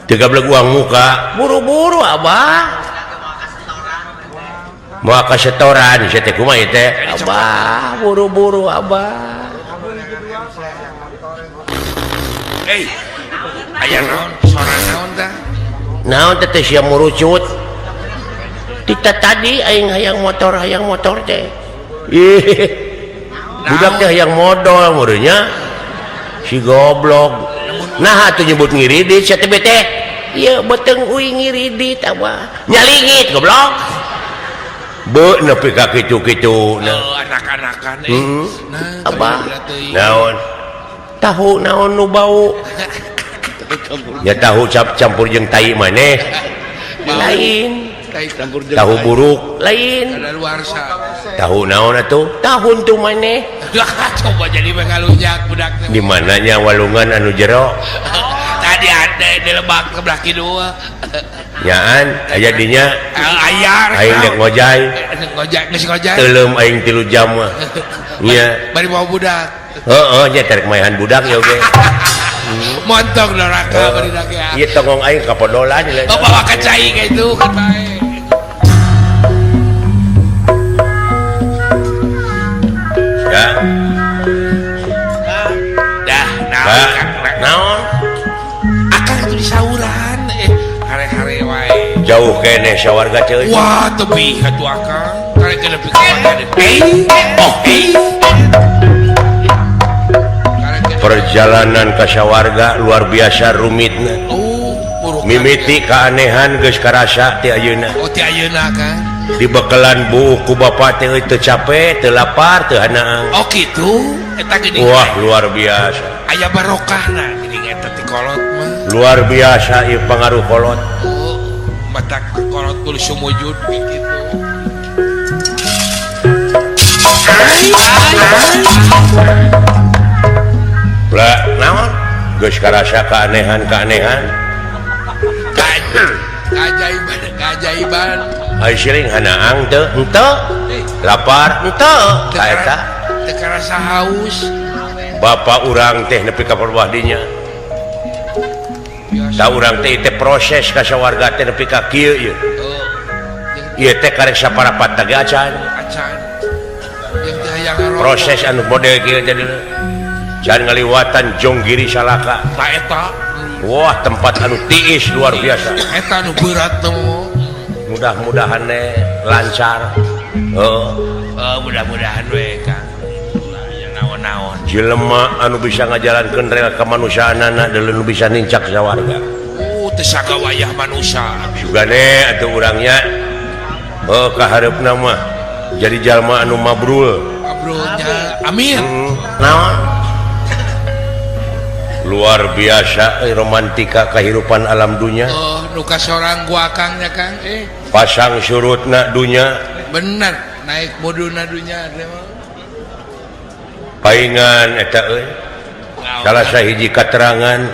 Teu gablek uang muka. Buru-buru abah. Moal ka setoran sia teh kumaha ieu teh? Abah, buru-buru abah. Aya naon? Sora naon tah? Naon teh teh sia murucut? Tita tadi aing hayang motor teh. Ih. Budak teh hayang modal meureunnya. Si goblok. Nah atuh nyebut ngiridit sia teh teh. Ieu beuteung uing ngiridit abah. Nyalingit goblok. Be nepi ka kitu-kitu nah. Oh, anak-anakan Nah, abah. Naon? Tahu naon nu bau? Ya tahu campur jeung tai maneh. Lain. Tahu buruk lain. Tahu naon atuh? Tahun tuh maneh. Coba jadi mengalunjak budak teh. Di mananya walungan anu jero? Tadi ada Di lebak ke belah kidul. Nyaan aya dinya. Aya aing dek ngojay. Ngojay geus ngojay. Teuleum aing 3 jam mah. Nya. Bari bawa budak. Heeh, nya terek maehan budak ya oge. Montong doraka bari lagi. Ieu tongong aing ka podolan. Oh, bawa ka cai ka itu kan bae. Ya. Dah, naon naon? Akang atuh disauran hare-hare wae. Jauh keneh sawarga ceuy. Wah, tebih atuh akang. Karek nepi ka mana deui. Oh, Perjalanan ka sawarga luar biasa rumitna. Oh, mimiti keanehan geus karasa ti ayeuna. Oh, ti ayeuna kan. Dibekelan buuk ku bapa teh teu capek, teu lapar, teu hanaang. Oh, kitu. Eta geuning. Wah, luar biasa. Aya barokahna geuning eta ti kolot mah. Luar biasa ieu pangaruh kolot. Oh, matak kolot kudu sumujud kitu. Lah, naon? Geus karasa keanehan-keanehan. Keajaiban, keajaiban. Ai siling hanaang teu? Henteu. Lapar henteu. Ka eta teu karasa haus. Bapak urang teh nepi ka perbah dinya. Da urang teh teh proses ka sawarga teh nepi ka kieu ieu. Ieu teh karek saparapat teh acan. Acan. Jeung teh hayang proses anu model kieu teh. Jangan ngaliwatan Jonggiri Salaka. Ta eta. Wah, tempat anu tiis luar biasa. Eta anu berat teh. Mudah-mudahan lancar. Heeh. Mudah-mudahan we Kang. Ulah naon-naon. Jelema anu bisa ngajalankeun rel kemanusiaanana deuleu nu bisa nincak sawarga. Teu sagawayah manusia. Sugane atuh urangnya. Heuh ka hareupna mah jadi jalma anu mabrul. Mabrulnya. Amin. Naon? Luar biasa romantika kehidupan alam dunia. Oh, nu kasorang gua Kang nya Kang. Pasang surutna dunya. Bener, naik muduna dunya teh mah. Paingan eta euy. Salah sahiji katerangan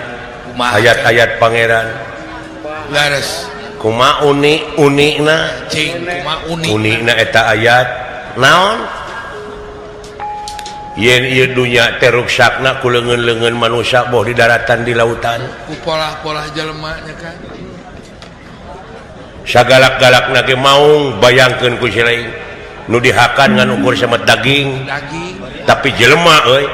ayat-ayat pangeran. Laras. Kumaha uni-unina? Cing, kumaha uni? Unina eta ayat naon? Yen ieu dunya teh ruksakna ku leungeun-leungeun manusia boh di daratan di lautan. Ku polah-polah jelema nya kan. Sagalak-galakna ge maung bayangkeun ku silaing nu dihakan ngan ukur samet daging. Daging. Tapi jelema euy.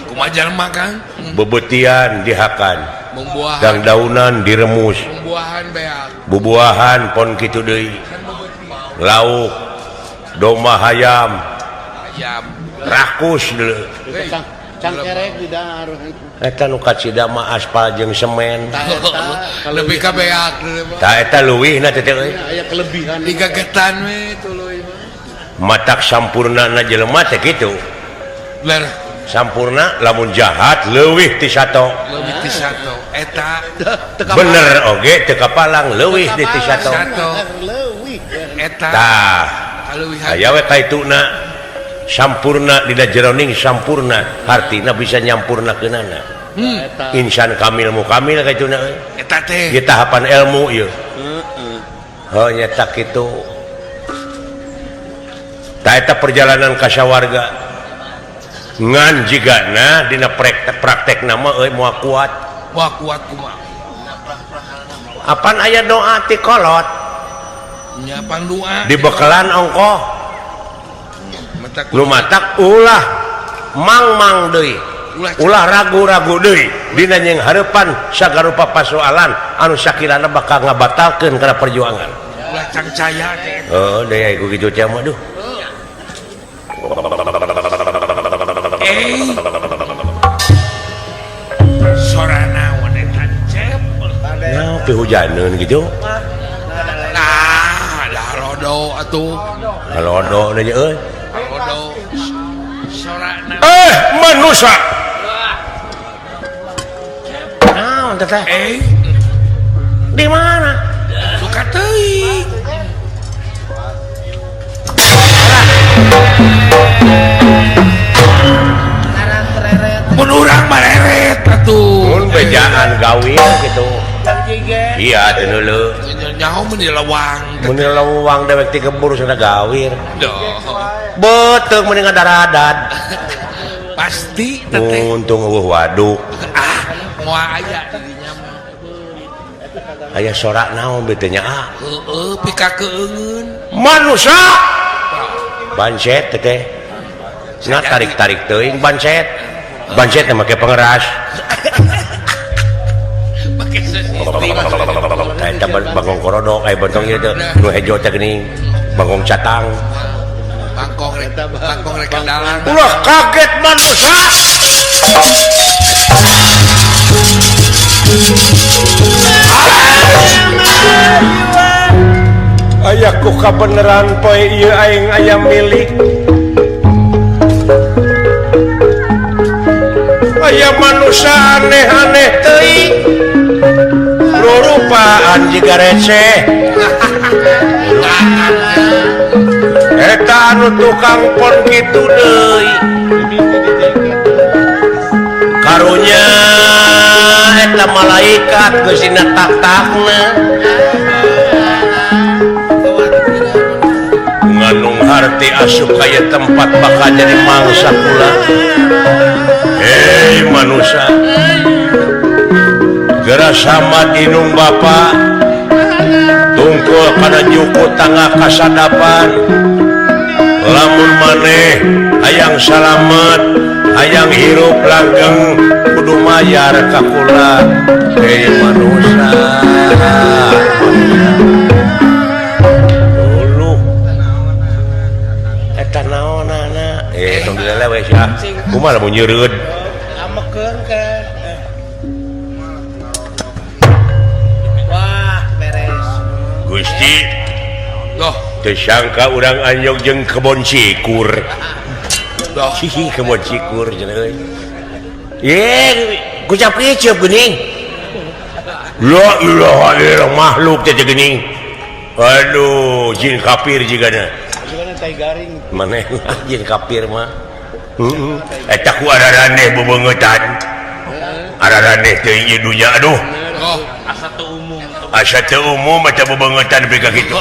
Kumaha jelema Kang? Bebetian dihakan. Bumbuahan. Dangdaunan diremus. Bumbuahan beak. Bubuahan pon kitu deui. Lauk domba hayam. Hayam. Rakus dulu. Cangkerek di dahar. Eta nu kacida mah aspal jeung semen. Lebih ka beak. Tah eta leuwihna teh euy. Aya kelebihan. Digagetan we tuluy mah. Matak sampurnana jelema teh kitu. Bener. Sampurna lamun jahat leuwih ti sato. Leuwih ti sato. Eta bener oge teu kapalang leuwih di ti sato. Leuwih. Eta. Tah. Aya we kaituna. Sampurna dina jeroning sampurna hartina bisa nyampurnakeunana. Insan kamil mukamil kaituna euy. Eta teh ieu tahapan ilmu ieu. Heeh. Heuh nya kitu. Tah eta perjalanan ka sawarga. Ngan jigana dina praktekna mah euy moal kuat. Moal kuat kumaha? Apan aya doa ti kolot? Nya pangdoa. Dibekelan ongkoh. Nu matak ulah mangmang deui, ulah ragu-ragu deui dina jeung hareupan sagarupa pasoalan anu sakirana bakal ngabatalkeun kana perjuangan. Ulah cangcaya teh. Heuh, deui ku kitu teh mah duh. Sora naon eta cep? Naon pihujaneun kitu? Nah, da halodo atuh. Halodo deui euy. Manusia. Naon teh? Di mana? Suka teuing. Mun urang mareret atuh. Mun bejaan gawe gitu. sia teh heuleuh. Nyaho mun di lewang. Mun di lewang dewek ti kebur sana gawir. Beuteung mending ngadaradan. Pasti teteh. Untung eueuh waduk. Ah, moal aya di dinya mah. Aya sorak naon beuteung nya ah. Heueuh pika keungeun. Manusia. Bancet teteh. Cenah tarik-tarik teuing bancet. Bancet teh make pengeras. Make sisiti. Eta bangkong korodok aya bentong ieu teh nu hejo teh geuning. Bangkong catang. Bangkong bangkong rek dalang. Ulah kaget manusia. Aya ku kabeneran poe ieu aing aya milik. Aya manusia aneh-aneh teuing. Rurupaan jiga receh. Eta anu tukang pon kitu deui. Karunya eta malaikat geus dina tak-takna. Nganung harti asup ka ieu tempat bakal jadi mangsa kula. Hei manusia. Geura samat inung bapa. Tungkul kana juku tangga kasadapan. Lamun maneh hayang salamet, hayang hirup langgeng kudu mayar ka kula. Hei manusia. Uluh. Eta naonana? Tong dilelewe sia. Kumaha lamun nyeureud? Amekeun ke. Wah, beres. Gusti. Loh, teu sangka urang anyog jeung kebon cikur. Loh, hihi kebon cikur cenah euy. Ye, kucap kiceup geuning. La ilaha illallah makhluk teh geuning. Aduh, jin kafir jigana. Jigana tai garing. Maneh jin kafir mah. Heeh. Eta ku araraneh bebeungeutan. Araraneh teuing ieu dunya aduh. Oh, asa teu umum. Asa teu umum eta bebeungeutan nepi ka kitu.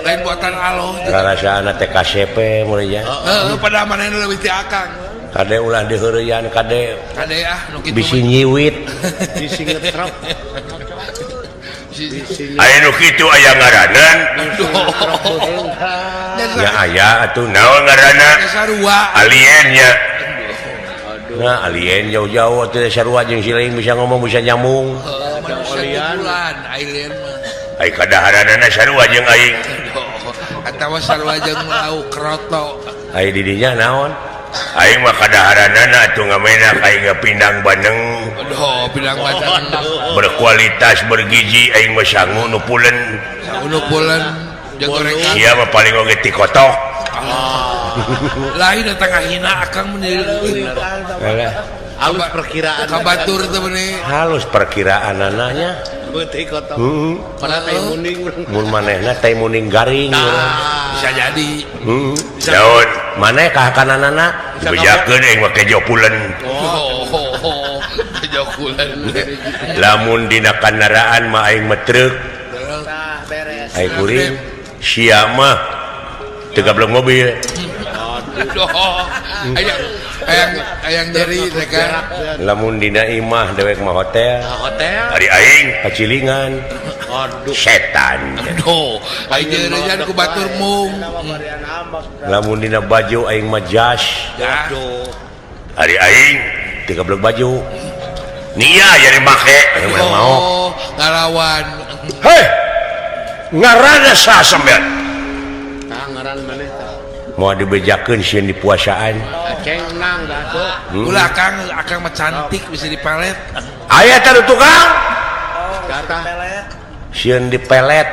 Lain buatan aloh. Rarasana teh KCP mun nya. Heeh, pada manehna leuwih ti akang. Kade ulah diheureyan kade. Kade ah nu kitu. Bisi nyiwit. Bisi ngetrap. Aya nu kitu aya ngaranan. Ya aya atuh naon ngaranna? Sarua. Alien nya. Nah, alien jauh-jauh atuh sarua jeung siling bisa ngomong bisa nyambung. Alien, alien mah. Ai kadaharanana sarua jeung aing. Atawa sarua jeung lauk kroto. Ai di dinya naon? Aing mah kadaharanana atuh ngamenak aing pindang bandeng. Aduh, pindang bandeng. Berkualitas, bergizi aing mah sangu nu pulen. Sangu nu pulen jeung gorengan. Sia mah paling oge ti kotok. Lain datang ngahina akang mun halus perkiraan kabatur teh beuni. Halus perkiraanana nya. Beuti kotok. Padahal tai muning. Mun manehna tai muning garing. Bisa jadi. Heeh. Daun maneh kahakananana dibejakeun aing mah kejo pulen. Oh, kejo pulen. Lamun dina kandaraan mah aing mah truk. Tah beres. Aing kuring sia mah teu gablek mobil. Aduh. Ayang nyeri teh kan. Lamun dina imah dewek mah hotel. Hotel. Ari aing pacilingan. Aduh. Setan. Aduh, aing nyerian ku batur mung. Lamun dina baju aing mah jas. Aduh. Ari aing teu gablek baju. Nia jadi make. Aing mah mau. Ngalawan. Heh. Ngaranna saha sampean? Tah ngaran maneh tah. Mau dibejakeun sieun di puasaan. Aceng nang dah tuh. Ulah akang, akang mah cantik bisa dipelet. Aya teh tukang. Kata. Sieun dipelet.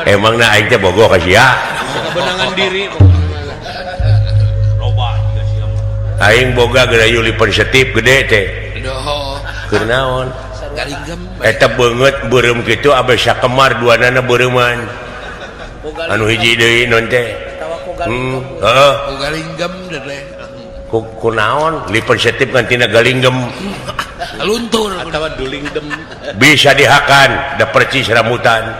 Emangna aing teh bogoh ka sia. Kebenangan diri. Loba juga sia mah. Aing boga geura lipen setip gede teh. Aduh. Keur naon? Garinggem. Eta beungeut beureum kitu abe sakemar duanana beureuman. Anu hiji deui non teh. Heeh. Ku galinggem teh. Ku naon lipen setip ngantina galinggem. Luntur atawa duling dem. Bisa dihakan da percis rambutan.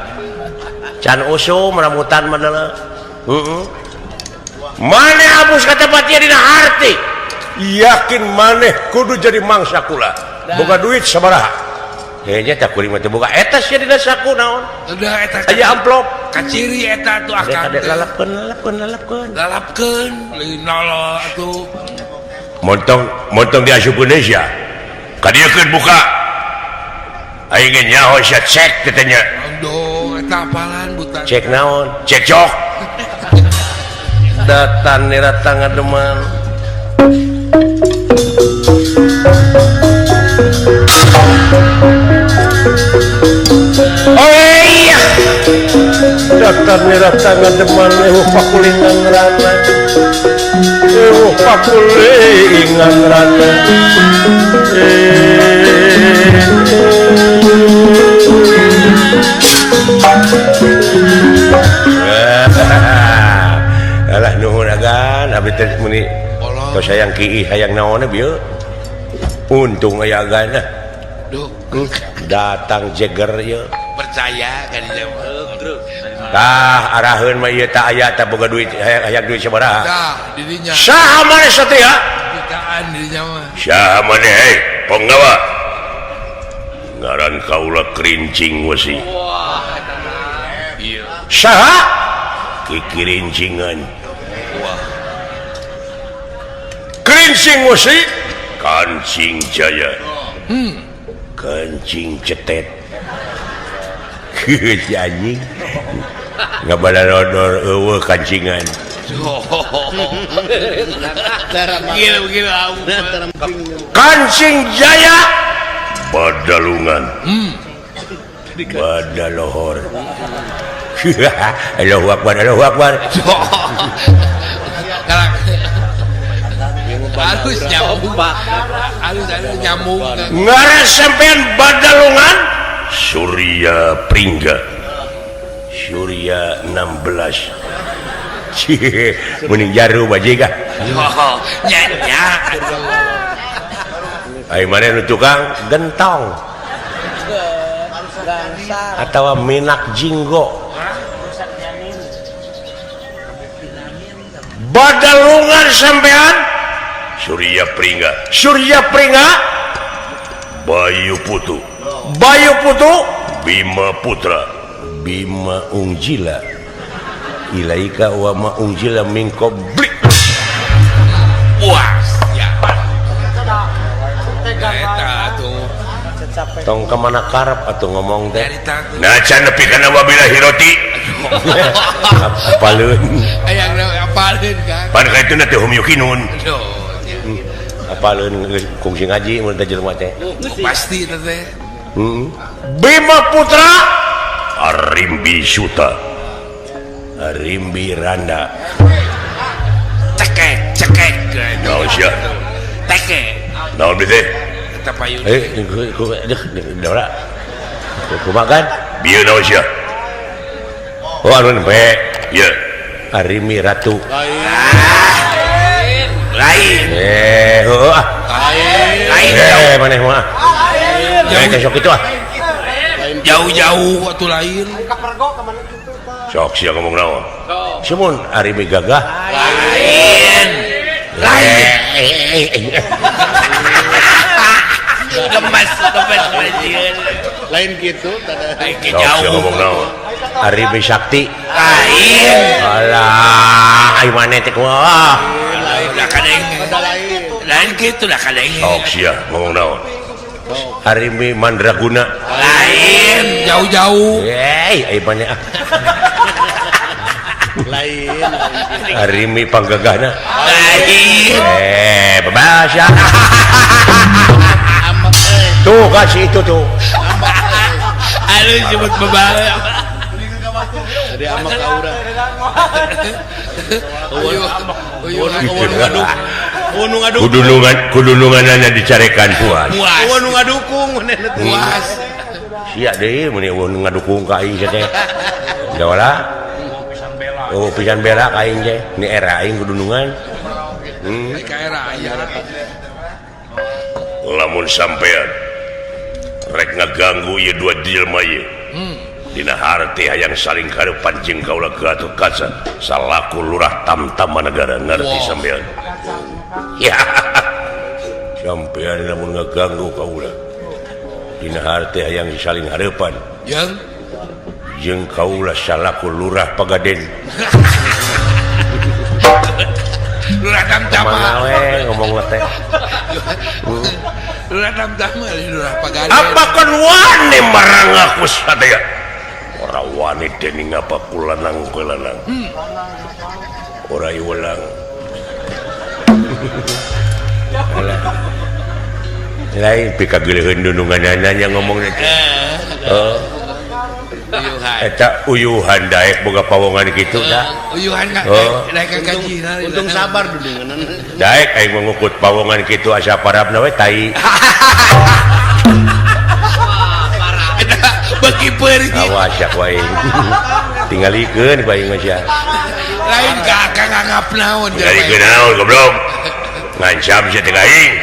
Can usum rambutan mah deuleu. Heeh. Maneh abus ka tempat ieu dina harti. Yakin maneh kudu jadi mangsa kula. Boga duit sabaraha? Heunya tah kuring mah teu boga eta sia dina saku naon? Udah eta Aya amplop. Kaciri eta tuh akang. Kadek lalapkeun lalapkeun lalapkeun. Lalapkeun lain lolo atuh. Montong montong diasupkeun deui sia. Kadieukeun buka. Aing ge nyaho sia cek teh nya. Aduh, eta apalan buta. Cek naon? Cekcok. Datan nira ngademan. Oh iya. Datan nira ngademan eueuh pakulingan rana. Eueuh pakulingan rana. Alah nuhun agan abdi teh meuni tos hayang kiih hayang naon bieu. Untung aya agan ah. Duh, datang jeger ieu. Percaya ka dieu. Tah araheun mah ieu tah aya tah boga duit hayang duit sabaraha. Tah dirinya. Saha maneh satria? Jutaan dirinya mah. Saha maneh hei penggawa? Ngaran kaula Kerincing Wesi. Wah, eta mah. Ieu. Saha? Kikirincingan. Wah. Kerincing Wesi, Kancing Jaya. Kancing cetet. Si anjing. Ngabalalodor eueuh kancingan. Gila-gila. Kancing Jaya Badalungan. Badalohor. Allahu Akbar, Allahu Akbar. Harus nyambung. Harus nyambung. Ngaran sampean Badalungan Surya Pringga. Surya 16. Mending jaru bajiga. Nya nya. Ai maneh nu tukang gentong. Atawa minak jinggo. Badalungan sampean Surya Pringga. Surya Pringga Bayu Putu. Bayu Putu Bima Putra. Bima Ungjila. Ilaika wa ma ungjila min qabli. Puas ya. Eta tuh. Tong ka mana karep atuh ngomong teh. Nah can nepi kana wabillahi roti. Apaleun. Hayang apaleun kan. Pan ka itu teh hum yukinun. Apaleun kungsi ngaji mun teh jelema teh. Pasti teh. Bima Putra Arimbi Suta. Arimbi Randa. Cekek cekek. Naon sia? Teke. Naon teh? Eta payun. Dora. Kumaha kan? Bieu naon sia? Oh anu nempe. Ieu Arimi Ratu. Lain. Lain. Heuh ah. Lain. Maneh mah. Lain teh sok kitu ah. Jauh-jauh atuh lain. Sok sia ngomong naon? Sumun Arimi gagah. Lain. Lain. Gemes, gemes bajieun. Lain gitu tada. Sok sia ngomong naon? Arimi Sakti. Lain. Alah, ai maneh teh kumaha? Lah kadeng. Lain kitu lah kadeng. Sok sia ngomong naon? Arimi Mandraguna. Lain, jauh-jauh. Ai maneh ah. Lain. Arimi panggagahna. Lain. Bebas ya. Tuh kasih itu tuh. Aduh sebut bebas. Dari amak aura. Kudunungan dicarekan puas. Puas. Nu ngadukung puas. Sia deui mun nu ngadukung ka aing teh. Jawa. Oh pisan bela ka aing teh. Ni era aing kudunungan. Ka era aya. Lamun sampean rek ngaganggu ieu dua jelema ieu. Dina harti hayang saling karepan jeung kaula Gatot Kaca salaku lurah tamtama negara ngerti sampean. Ya. Sampean lamun ngaganggu kaula dina harti hayang saling hareupan. Jeung jeung kaula salaku lurah Pagaden. Lurah tamtama. Mana we ngomong teh. Lurah tamtama lurah Pagaden. Apa kon wani marang aku sadaya? Ora wani dening apa kulanang kulanang. Ora iwelang. Lain pikageleuheun dununganana nya ngomong teh. Heeh. Eta uyuhan daek boga pawongan kitu da. Uyuhan daek ka gajina. Untung sabar dununganan. Daek aing mangukut pawongan kitu asa parabna we tai. Beki peurih. Awas ya ku aing. Tingalikeun ku aing mah sia. Lain ka akang nganggap naon. Tingalikeun naon goblok. Ngancam sia teh ka aing.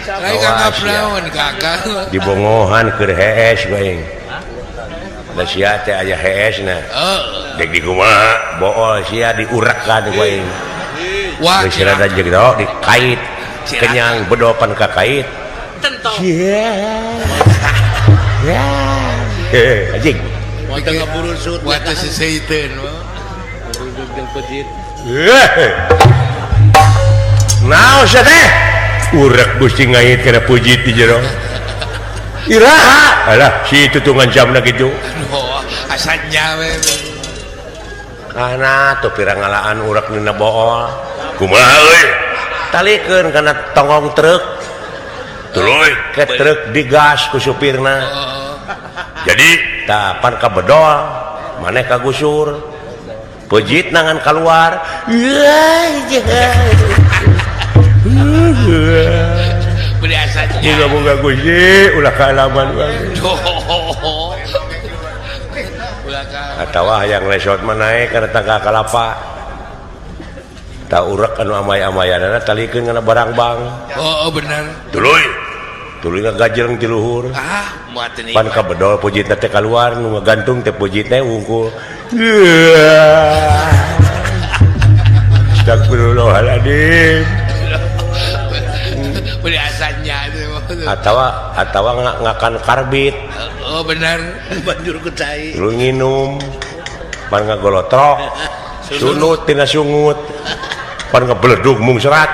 Lain nganggap naon ka akang. Dibongohan keur hees ku aing. Da sia teh aya heesna. Dek di kumaha bool sia diurekan ku aing. Wah, geus rada jero dikait. Kenyang bedopan ka kait. Tentong. Ya. Anjing. Moal ngaburusut buat seseiteun. Naon sia teh? Urek Gusti ngait kana pujit di jero. Iraha. Alah, si itu tuh ngancamna kitu. Aduh, asa nya we. Kana tuh pirangalaan urek dina bool. Kumaha euy? Talikeun kana tonggong truk. Tuluy ke truk digas ku supirna. Jadi tapan ka bedol maneh kagusur pejit nangan keluar. Moga-moga Gusti ulah kaalaman wae. Atawa hayang lesot mah naek kana tangga kalapa. Ta urek anu amay-amayanana talikeun kana barang bang. Oh, bener. Tuluy. Tuluy ngagajeng ti luhur. Ah, moal teu pan ka bedol pujitna teh kaluar nu ngagantung teh pujitna wungkul. Astagfirullahaladzim. Biasanya atawa atawa ngakan karbit. Oh, bener. Banjur ku cai. Tuluy nginum. Pan ngagolotrok. Sunut tina sungut. Pan ngebeledug mung serat.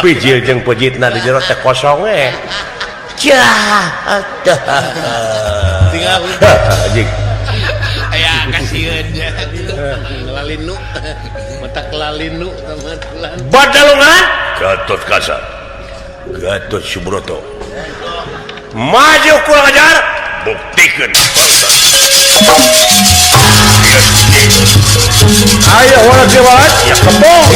Pijil jeung pejitna di jero teh kosong eh. Jah. Tinggal anjing. Aya kasieun nya. Lalinu. Mata kelalinu sama telan. Badalungan Gatot Kaca. Gatot Subroto. Maju kurang ajar, buktikeun. Ayo orang jawab, ya kebong.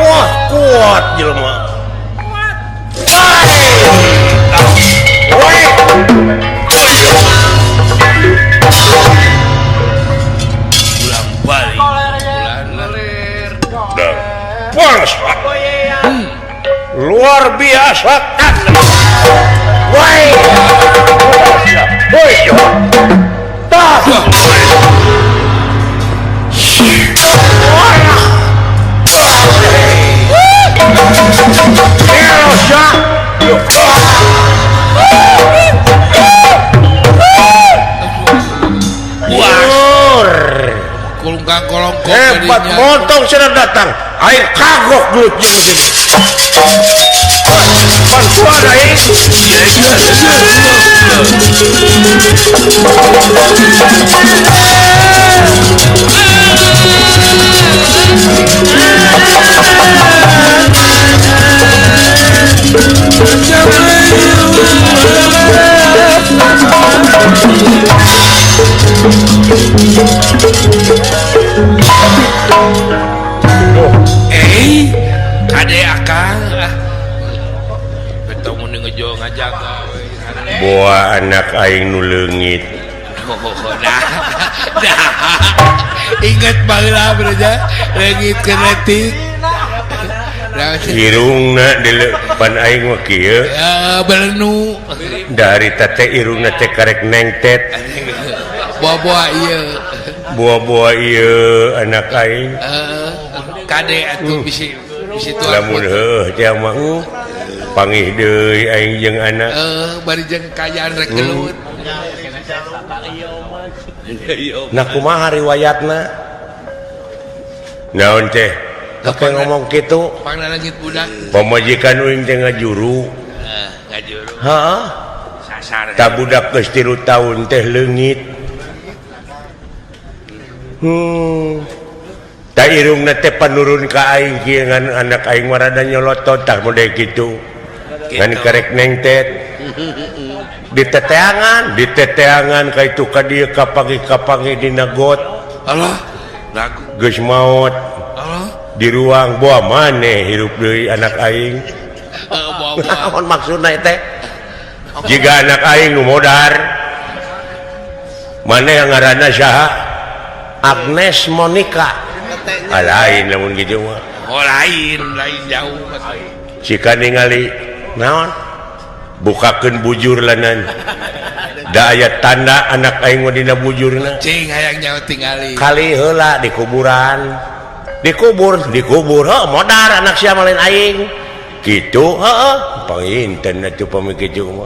Wah, kuat jelema. Luar biasa kan. Woi. Woi. Tah. Hebat montong sudah datang. Air kagok gelut jeung sini. Bantuan aing. Eh, kade akang ah. Betong mun ngejo ngajaga we. Boa anak aing nu leungit. Oh, dah. Dah. Ingat baheula bereja leungit kenetik. Irungna dilepan aing mah kieu. Belenu. Dari teh irungna teh karek nengtet. Boa-boa ieu. Boa-boa ieu anak aing. Kade atuh bisi bisi tua. Lamun heuh teh mah pangih deui aing jeung anak. Bari jeung kayaan rek gelut. Nah kumaha riwayatna? Naon teh? Kayak ngomong kitu. Pangna leungit budak. Pamajikan uing teh ngajuru. Ngajuru. Heeh. Sasar. Ta budak geus 3 tahun teh leungit. Ta irungna teh panurun ka aing kieu ngan anak aing mah rada nyolotot tah model kitu. Ngan karek nengtet. Diteteangan ka itu ka dieu kapanggih-kapanggih dina got. Allah, lagu geus maot. Allah. Di ruang boa maneh hirup deui anak aing. Boa-boa. Naon maksudna teh? Jiga anak aing nu modar. Maneh ngaranna saha? Agnes Monica. Ah, lain lamun kitu mah. Oh, lain, lain jauh mah. Jika ningali naon? Bukakeun bujur lanan. Da aya tanda anak aing mah dina bujurna. Cing hayang nyaho tingali. Kali heula di kuburan. Dikubur, heuh modar anak sia mah lain aing. Kitu heuh, panginten atuh pami kitu mah.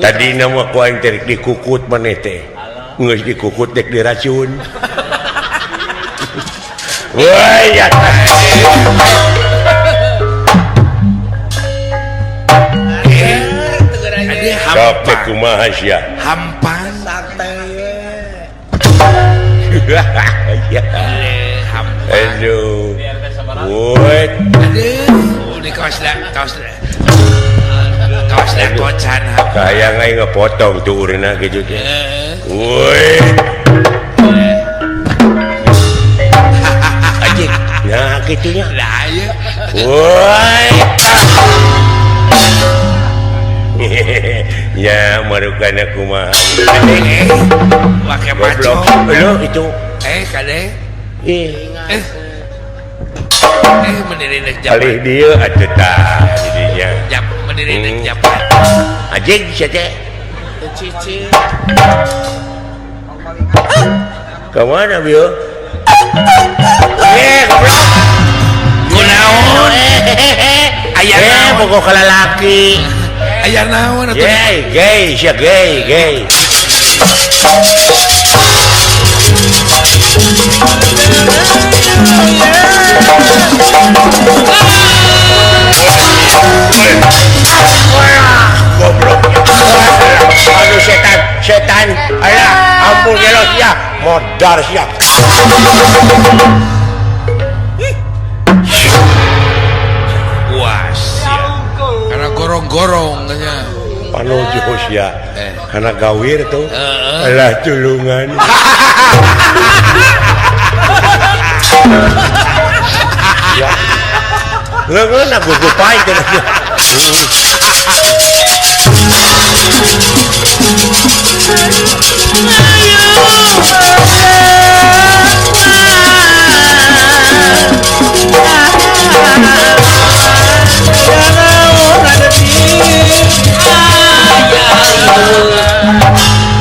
Tadina mah ku aing teh dikukut maneh teh. Geus dikukut dek diracun. Woi ya. Sok teh kumaha sia? Hampan santai we. Hampan. Aduh. Woi. Aduh, di kaos kaos. Kaos kocan. Kayang aing ngepotong tuh urina kitu teh. Woi. Anjing. Nah, kitunya. Lah ieu. Woi. Ya marukana kumaha. Make macok. Lho itu. Kade. Mendiri japan. Alih dieu atuh tah jadinya. Jap mendiri Japan. Anjing sia teh. Cici. Ka mana bieu? Goblok. Kunaon? Aya naon? Pokok kalalaki. Aya naon atuh? Gay, gay, sia gay, gay. Goblok. Aduh setan, setan. Alah, ampun gelo sia, modar sia. Puas ya. Karena gorong-gorong nya. Panuju sia. Karena gawir tuh. Alah tulungan. Ya. Leungeun aku gupai teh.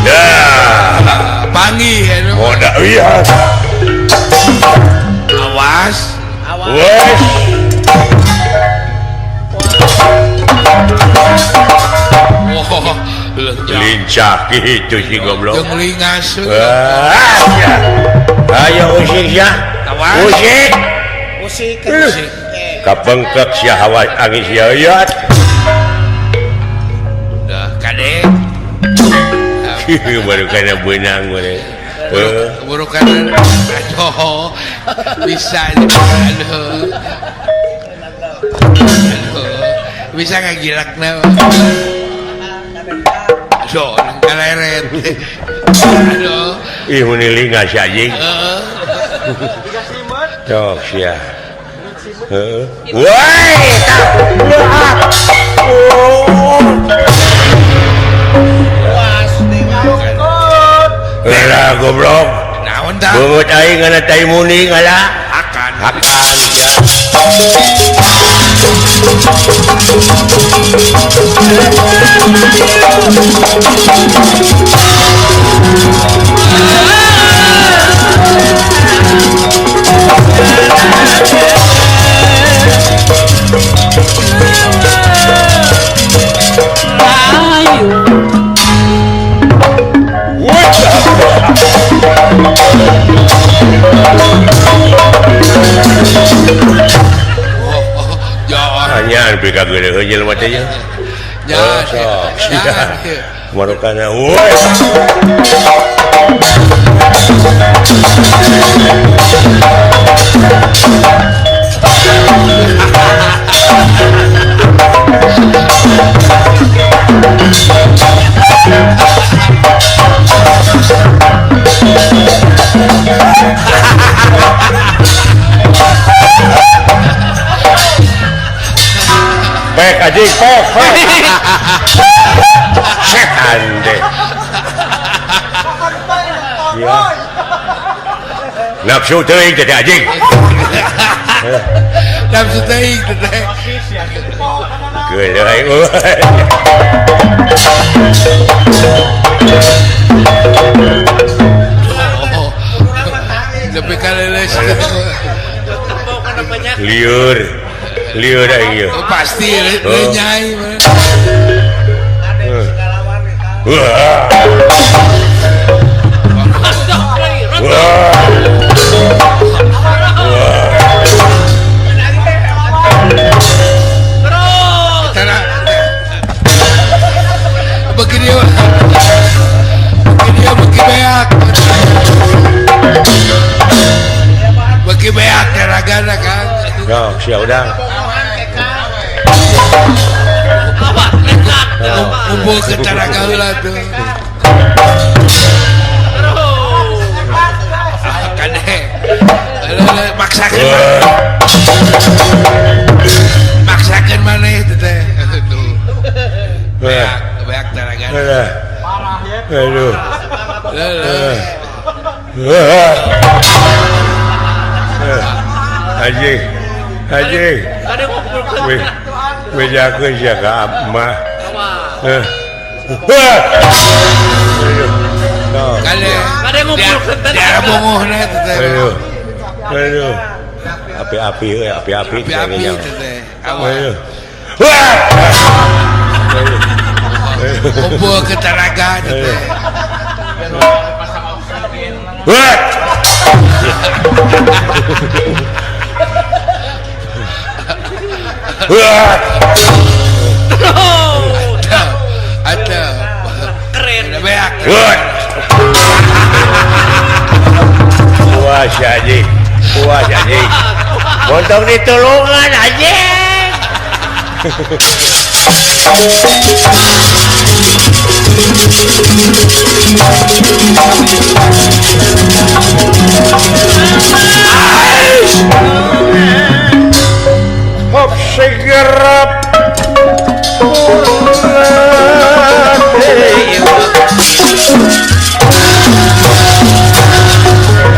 Ya, panggih moda iya. Awas. Wes. Wah, lincah gitu si goblok. Jeung lingas. Ayo usik sia. Usik. Usik. Usik. Kapengkek sia hawa angin sia yat. Dah kade. Baru kana beunang we. Burukan aduh bisa aduh. Aduh. Bisa ngagilakna. Jo kaleret. Aduh. Ih meni linga si anjing. Heeh. Sok sia. Heeh. Woi, tah. Lah goblok. Naon tah? Beungeut aing ngana tai muni ngala. Akan. Akan sia. Hanya bika gede jelema teh nya. Marukana woi. Pek anjing, pek, pek. Setan deh. Ya. Nafsu teuing teh anjing. Nafsu teuing teh. Geuleuh aing. Lebih kaleles. Liur. Liur aing ieu. Pasti lenyai. Wah. Begini begini beak. Beki beak ragana kan. Yo, sia udah. Kumpul ke taraga heula tuh. Kade. Maksakeun. Maksakeun maneh teh teh. Tuh. Beak, beak taraga. Parah ya. Aduh. Anjing. Anjing. Bejakeun sia ka mah. Kade ngumpulkeun teh. Daerah bongohna teh. Aduh. Aduh. Api-api euy, api-api. Api-api teh. Aduh. Kumpul ke taraga teh. Wah. Wah. Ada. Keren. Beak. Wah, si anjing. Wah, si anjing. Montong ditulungan anjing. Hop segera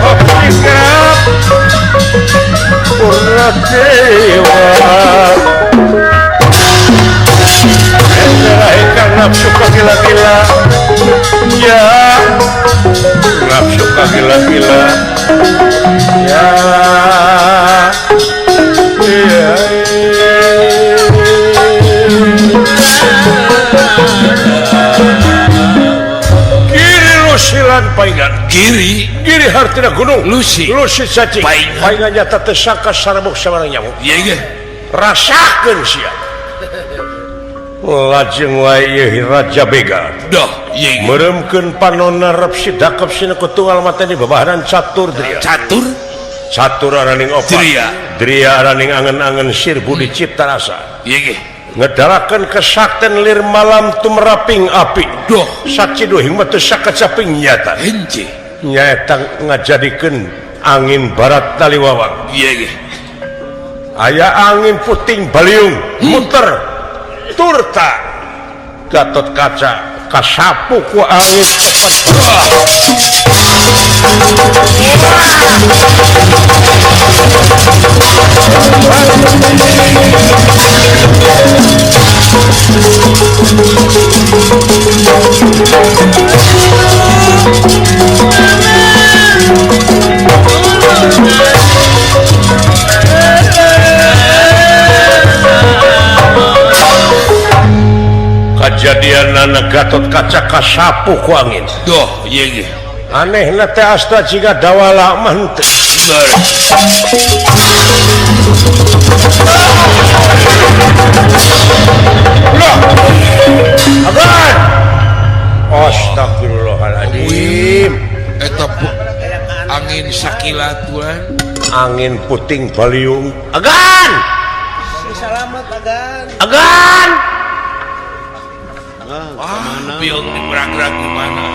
hop segera purna dewa. Nafsu gila-gila ya, nafsu gila-gila ya, iya. Kiri lusilan paingan, kiri kiri hartina gunung lusi lusi cacing paingan, paingan nyata tersangka sarabok sabarang nyamuk. Iya iya rasakeun sia. Lajeng wae Raja Bega doh ieu meremkeun panonna rep sidakep sina kutungal mateni babaharan catur dria. Catur catur araning opat dria dria araning angen-angen sir budi cipta rasa. Ieu ge Ngedalakeun kesakten lir malam tumeraping api. Duh, saciduhing mah teu sakecaping nyata. Henteu. Nyaeta ngajadikeun angin barat taliwawang. Ieu ge. Aya angin puting baliung muter turta Gatot Kaca kasapu ku angin topan. Kajadian anak Gatot Kaca kasapu ku angin. Duh, ieu ge. Anehna teh asta jiga dawala mah henteu. Loh. Agan. Astagfirullahaladzim. Eta angin sakilat tuan. Angin puting baliung. Agan. Selamat agan. Agan. Wah, piung digerak-gerak gimana?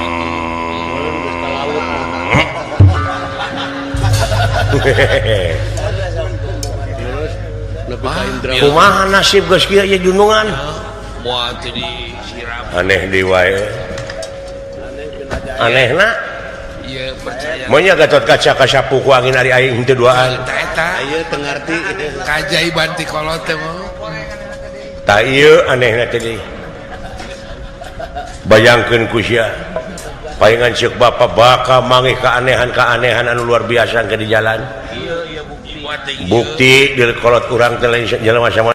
Kumaha nasib geus kieu ieu junungan? Moal teu disiram. Aneh deui wae. Anehna? Ieu percaya. Moal nya Gatot Kaca kasapu ku angin ari aing henteu duaan. Eta eta. Ieu teu ngarti. Kaajaiban ti kolot teh mah. Tah ieu anehna teh deui. Bayangkeun ku sia. Palingan ceuk bapak bakal mangih keanehan-keanehan anu luar biasa ke di jalan. Bukti di kolot urang teh lain jelema sama.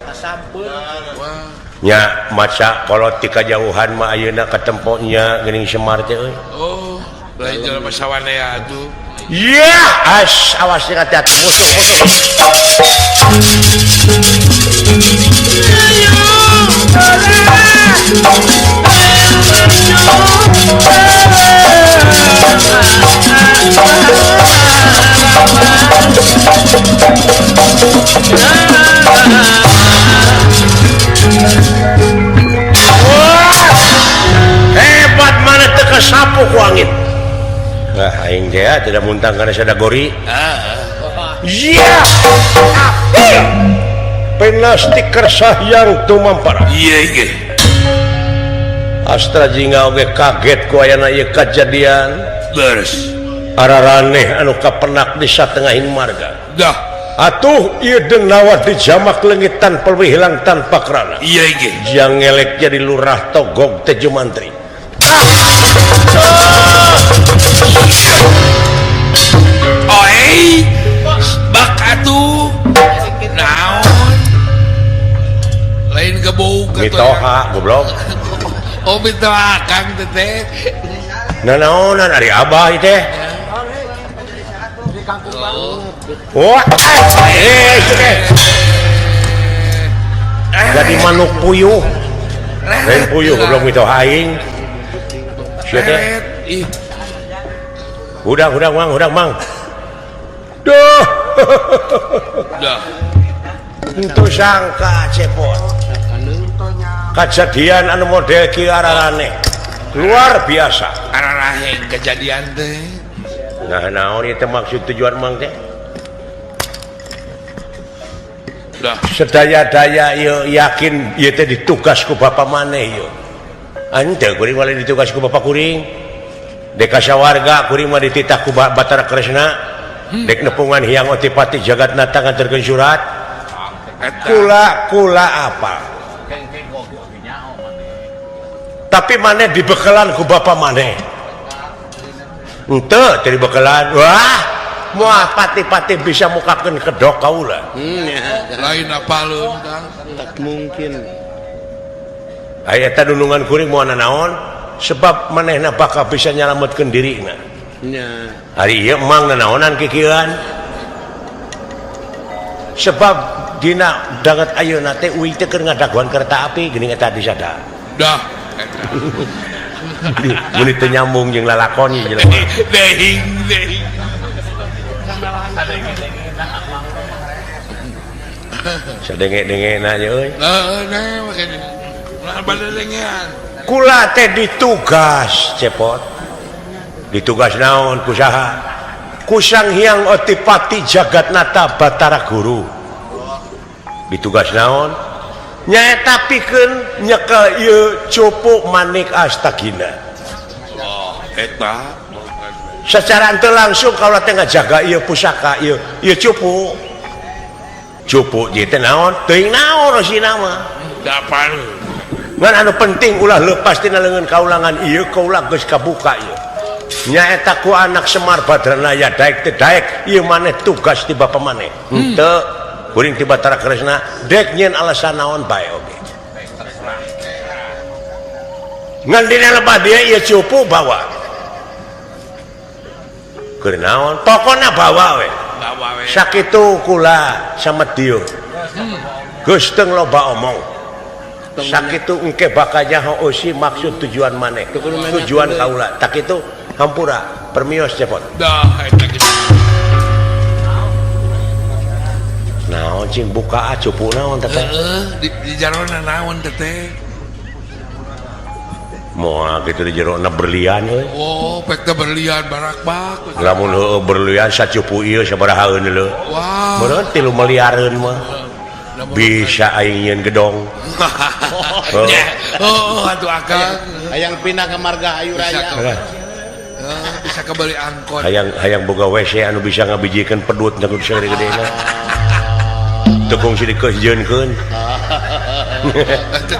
Nya maca kolot ti kajauhan mah ayeuna katempo nya geuning Semar teh euy. Oh, lain jelema sawanea atuh. Yeah, as awas hati-hati musuh musuh. Hebat mana teu kasapu ku angin. Nah, aing teh tidak muntang kana sadagori. Iya. Penasti kersahyang tumampara. Iya ge. Astra jingga oge kaget ku ayana ieu kajadian. Beres. Araraneh anu kapenak di satengahing marga. Dah. Atuh ieu denawa dijamak leungit tanpa hilang tanpa kerana. Iya ge. Jang ngelek jadi lurah Togog Tejo Mantri. Oi, bak atuh. Naon? Lain gebuk atuh. Mitoha goblok. Oh mitoha Kang teh. Nanaonan ari abah ieu teh. Wah, jadi manuk puyuh. Lain puyuh goblok mitoha aing. Sia teh. Udah, Mang, udah, Mang. Duh. Dah. Entu sangka cepot. Kajadian anu model kieu araraneh. Luar biasa. Araraheng kejadian teh. Nah, naon ieu teh maksud tujuan Mang teh? Dah. Sedaya-daya ieu yakin ieu teh ditugas ku bapa maneh ieu. Henteu kuring mah ditugas ku bapa kuring. Dek kasawarga kuring mah dititah ku Batara Kresna. Dek nepungan Hyang Otipati Jagatnata nganterkeun surat. Kula kula apa? Tapi maneh dibekelan ku bapa maneh. Henteu teu dibekelan. Wah, moal pati-pati bisa mukakeun kedok kaula. Lain apaleun Kang. Tak mungkin. Aya eta dunungan kuring moal nanaon sebab manehna bakal bisa nyalametkeun dirina. Nya. Ari ieu mang nanaonan kikieuan. Sebab dina danget ayeuna teh uing teh keur ngadagoan kereta api geuning eta disada. Dah. Mun teu nyambung jeung lalakon ieu jelema. Dehing dehing. Sadenge-dengena nya euy. Heeh, nah makanya. Ulah badalengean. Kula teh ditugas cepot. Ditugas naon ku saha? Ku Sang Hyang Otipati Jagatnata Batara Guru. Ditugas naon? Nyaeta pikeun nyekel ieu cupu manik Astagina. Oh, eta secara henteu langsung kaula teh ngajaga ieu pusaka ieu ieu cupu. Cupu ieu teh naon? Teuing naon rosina mah. Dapan. Ngan anu penting ulah leupas tina leungeun kaulangan ieu kaula geus kabuka ieu. Nyaeta ku anak Semar Badranaya daek teh daek ieu maneh tugas ti bapa maneh. Henteu kuring ti Batara Kresna dek nyieun alasan naon bae oge. Ngan dina lebah dia ieu cupu bawa. Keur naon? Pokona bawa we. Bawa we. Sakitu kula samedya. Geus teu loba omong. Sakitu engke bakal nyaho eusi maksud tujuan maneh. Tujuan kaula. Tak kitu hampura permios cepot. Dah eta kitu. Naon cing buka cupu naon teh? Heeh, di jarona naon teh? Moal kitu di jerona berlian euy. Oh, pek teh berlian barakbak. Lamun heueuh berlian sacupu ieu sabarahaeun leuh. Wah. Meureun 3 miliareun mah. Bisa aing nyieun gedong. Oh, atuh akang. Hayang pindah ke Marga Hayu Raya. Bisa kebeli angkot. Hayang boga WC anu bisa ngabijikeun pedut nu sagede-gedena. Teu kungsi dikeusjeunkeun.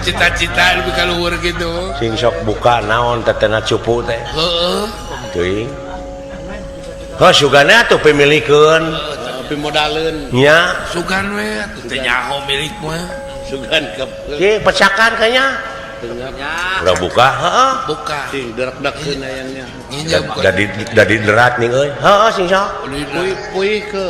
Cita-cita lebih ka luhur gitu. Sing sok buka naon tetena cupu teh. Heeh. Teuing. Heuh sugana atuh pimilikeun. Pimodaleun. Nya. Sugan we atuh teh nyaho milik mah. Sugan ke. Ye pecakan kayaknya. Udah buka, heeh. Buka. Sing derak-dekkeun hayangnya. Dadi derat ning euy. Heeh sing sok. Puih ke.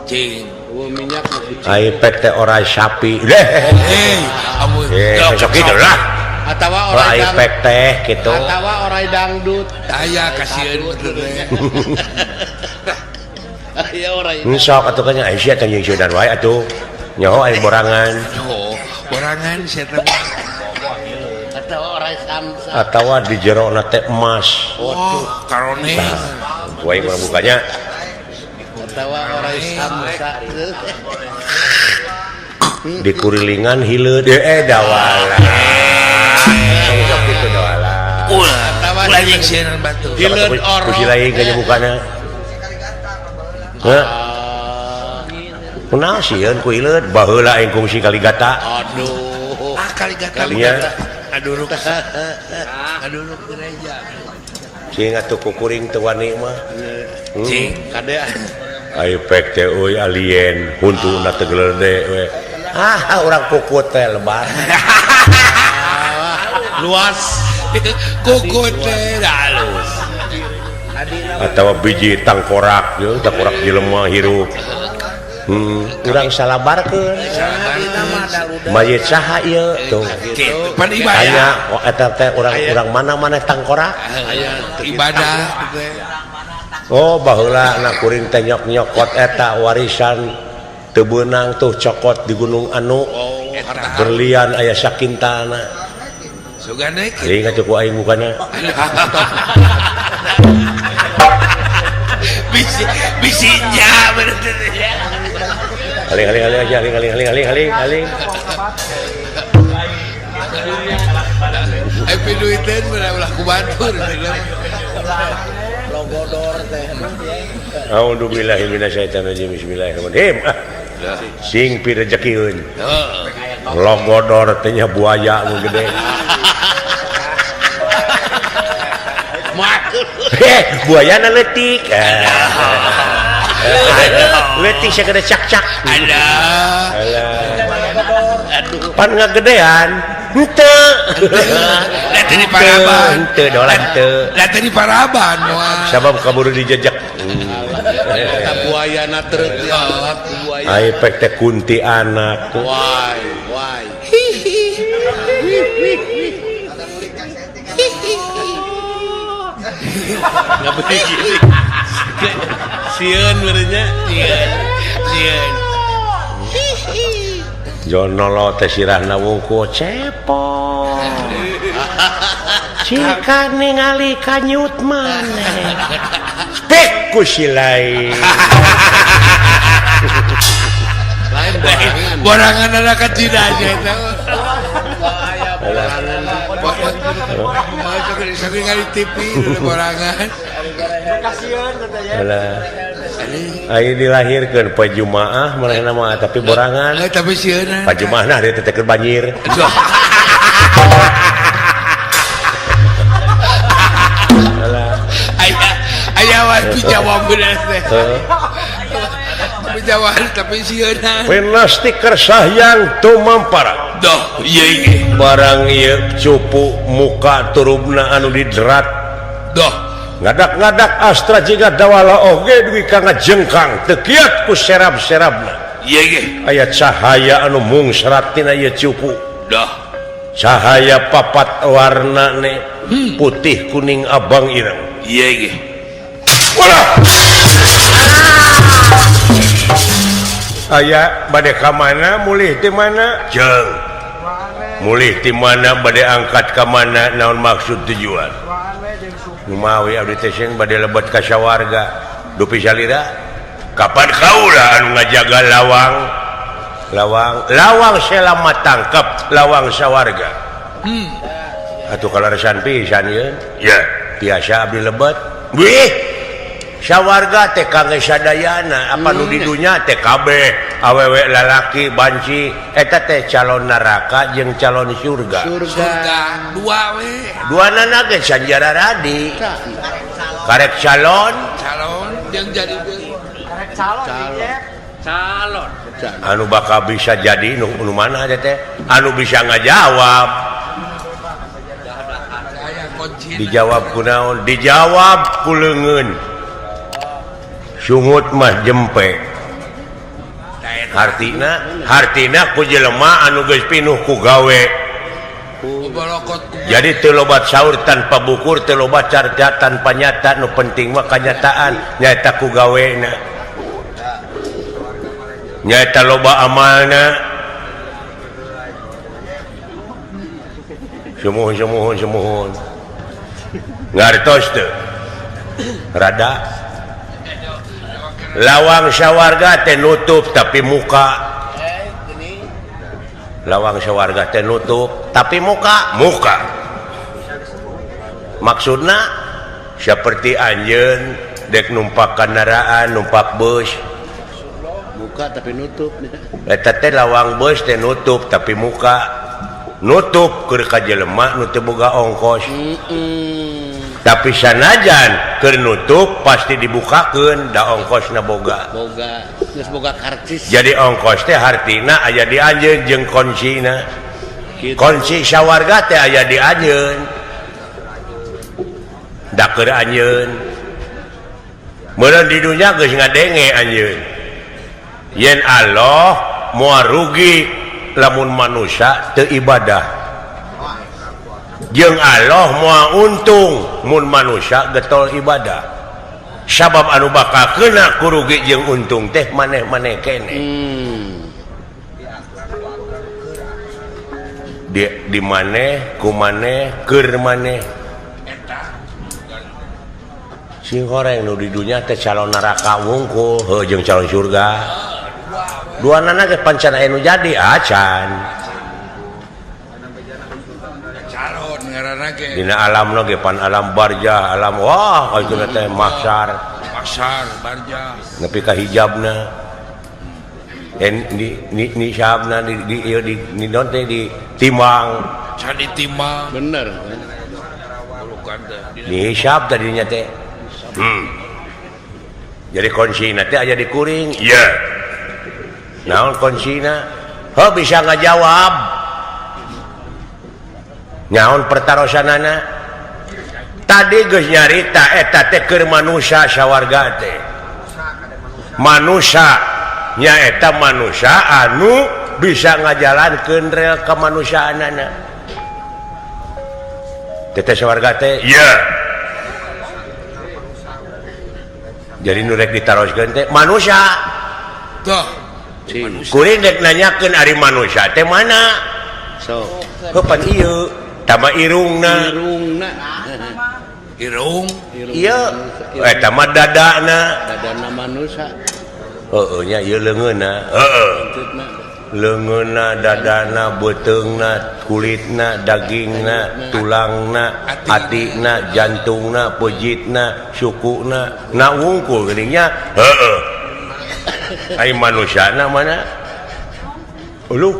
Cing. Minyak ai pek teh orai sapi. Hei, amun. Sok kitu lah. Atawa orai dangdut pek teh kitu. Atawa orai dangdut. Aya kasieun teh. Aya orai. Sok atuh kan aya sia teh jeung sieunan wae atuh. Nyaho aing borangan. Nyaho, borangan sia teh. Atawa orai samsa. Atawa di jerona teh emas. Oh, karone. Wae urang bukanya. Atawa orai samsa. Di kurilingan hileud dawala. Sok kitu dawala. Ulah, ulah jeung sieun batu. Hileud orok. Ku si lain ka bukana. Heuh. Kunaon sieun ku hileud baheula aing kungsi Kaligata. Aduh. Ah Kaligata. Nya. Aduruk. Aduruk gereja. Cing atuh kukuring teu wani mah. Cing kade ai pek teh euy alien huntuna teh gelede we. Ah urang kukut teh lebar. Luas. Kukut teh halus. Atawa biji tangkorak ye, tangkorak jelema hirup. Urang salabarkeun. Mayit saha ieu tuh. Pan ibadah. Aya eta teh urang-urang mana-mana tangkorak. Ibadah teh. Oh baheula na kuring teh nyok-nyokot eta warisan teu beunang tuh cokot di Gunung Anu. Berlian aya sakintana. Sugane kitu. Aing atuh ku aing mukana. Bisi bisinya bener ya. Aling aling aling aja aling aling aling aling aling aling. Ai piduiteun ulah ku batur. Logodor teh. A'udzubillahi minasyaitonirrajim. Bismillahirrahmanirrahim. Sing pirejekieun. Logodor teh nya buaya nu gede. Buayana leutik. Leutik sagede cak-cak. Alah. Aduh. Pan ngagedean. Henteu. Lah teh di paraban. Henteu dolan teu. Lah teh di paraban moal. Sabab kaburu dijejek. Eta buayana treuk dialap buaya. Ai pek teh kunti anak. Wai, wai. Nggak begini. Sieun meureunnya. Sieun. Sieun. Jonolo teh sirahna wungkul cepot. Cika ningali kanyut maneh. Spek ku silai. Lain borangan. Borangan ada kecil aja eta. Masuk ningali TV borangan. Kasihan katanya. Ayo dilahirkan poe Jumaah manehna mah tapi borangan. Tapi sieun. Poe Jumaah nah dia teh banjir. Aya aya wae dijawab bener teh. Dijawab tapi sieun. Pinasti kersahyang tumampara. Doh, ieu ge. Barang ieu cupu muka turubna anu diderat. Doh. Ngadak-ngadak astra jiga dawala oge dugi ka ngajengkang teu kiat ku serab-serabna. Ieu ge. Aya cahaya anu mungsrat tina ieu cupu. Doh. Cahaya papat warnane putih kuning abang ireng. Ieu ge. Walah. Aya bade ka mana mulih ti mana? Jeung. Mulih ti mana bade angkat ka mana naon maksud tujuan? Mawi abdi teh sing bade lebet ka sawarga dupi salira kapan kaula anu ngajaga lawang lawang lawang selama tangkep lawang sawarga atuh kalaresan pisan ieu ya tiasa abdi lebet wih sawarga teh kangge sadayana apa nu di dunya teh kabeh awewe lalaki banci eta teh calon neraka jeung calon surga surga dua we dua nana ge sanjara radi karek calon calon jeung jadi karek calon calon anu bakal bisa jadi nu mana teh anu bisa ngajawab dijawab kunaon dijawab ku leungeun sungut mah jempe hartina hartina ku jelema anu geus pinuh ku gawe jadi teu loba saur tanpa bukur teu loba carita tanpa nyata nu penting mah kanyataan nyaeta ku gawena nyaeta loba amalna sumuhun sumuhun sumuhun ngartos teu rada lawang sawarga teh nutup tapi muka lawang sawarga teh nutup tapi muka muka maksudna seperti anjeun dek numpak kendaraan numpak bus buka tapi nutup eta teh lawang bus teh nutup tapi muka nutup keur ka jelema nu teu boga ongkos tapi sanajan keur nutup pasti dibukakeun da ongkosna boga boga geus boga karcis jadi ongkos teh hartina aya di anjeun jeung kuncina kunci sawarga teh aya di anjeun da keur anjeun meureun di dunya geus ngadenge anjeun yen Allah moal rugi lamun manusia teu ibadah jeung Allah moal untung mun manusia getol ibadah sabab anu bakal kena kurugi jeung untung teh maneh-maneh keneh di maneh ku maneh keur maneh sing horeng nu di dunya teh calon neraka wungkul heuh jeung calon surga dua nana ge pancan aya nu jadi acan dina alam ge pan alam barjah alam wah ka teh mahsyar mahsyar barjah nepi ka hijabna en di ni syabna di ieu di ni non teh di timbang can ditimbang bener di hisab tadinya teh jadi kuncina teh aya di kuring iya naon kuncina heuh bisa ngajawab nyaon pertarosanana tadi geus nyarita eta teh keur manusia sawarga teh manusia nyaeta manusia anu bisa ngajalankeun rel kemanusiaanana teh teh sawarga teh ieu jadi nu rek ditaroskeun teh manusia tuh Kuring dek nanyakeun ari manusia teh mana? Sok. Kapan ieu? Tama irungna. Irungna. Irung. Ieu eta mah dadana. Dadana manusia. Heueuh nya ieu leungeunna. Heueuh. Leungeunna, dadana, beuteungna, kulitna, dagingna, tulangna, hatina, jantungna, pejitna, sukuna, na wungkul geuning nya. Heueuh. Ai manusiana mana? Uluh.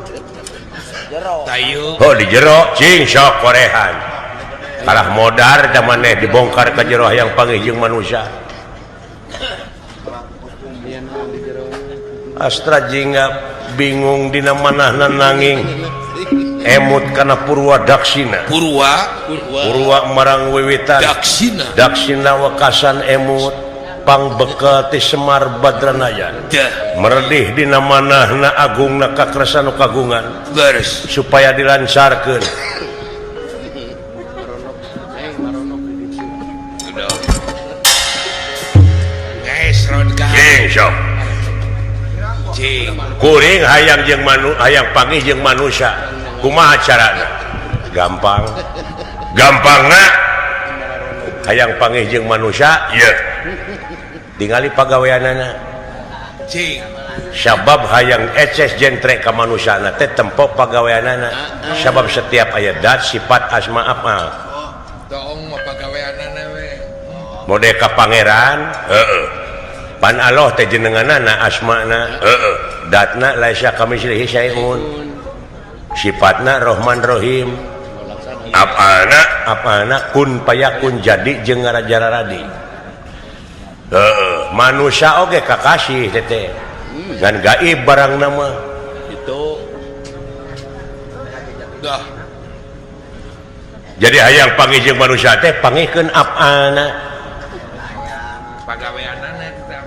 Tayu. Oh di jero cing sok korehan. Kalah modar da maneh dibongkar ka jero hayang panggih jeung manusia. Astra jingga bingung dina manahna nanging emut kana Purwa Daksina. Purwa marang wiwitan Daksina. Daksina wekasan emut pangbekal ti Semar Badranaya. Meredih dina manahna agungna kakresan nu kagungan. Beres. Supaya dilancarkeun. Cing sok. Kuring hayang jeung hayang panggih jeung manusia. Kumaha carana? Gampang. Gampangna hayang panggih jeung manusia, ieu. Tingali pagaweanana. Cing. Sabab hayang eces jentre ka manusiana teh tempo pagaweanana. Sabab setiap aya dat sifat asma afal. Toong mah pagaweanana we. Mode ka pangeran, heueuh. Pan Allah teh jenenganana asmana, heueuh. Datna laisa kamislihi syai'un. Sifatna Rahman Rahim. Apana apana kun payakun jadi jeung ngarajararadi. Heueuh, manusia oge kakasih teh. Ngan gaib barang nama. Itu. Dah. Jadi hayang panggih jeung manusia teh panggihkeun apana. Pagaweanana teh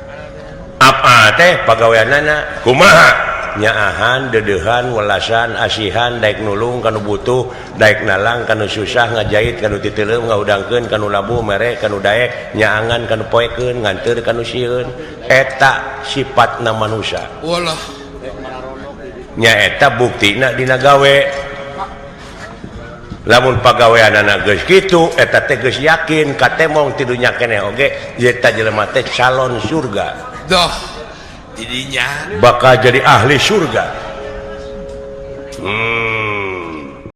apa teh pagaweanana kumaha? Nyaahan, dedeuhan, welasan, asihan, daek nulung kanu butuh, daek nalang kanu susah, ngajait kanu titeuleum, ngahudangkeun kanu labuh, mere kanu daek, nyaangan kanu poekeun, nganteur kanu sieun. Eta sifatna manusia. Walah. Nya eta buktina dina gawe. Lamun pagaweanana geus kitu, eta teh geus yakin katemong ti dunya keneh oge, eta jelema teh calon surga. Doh. Didinya bakal jadi ahli surga.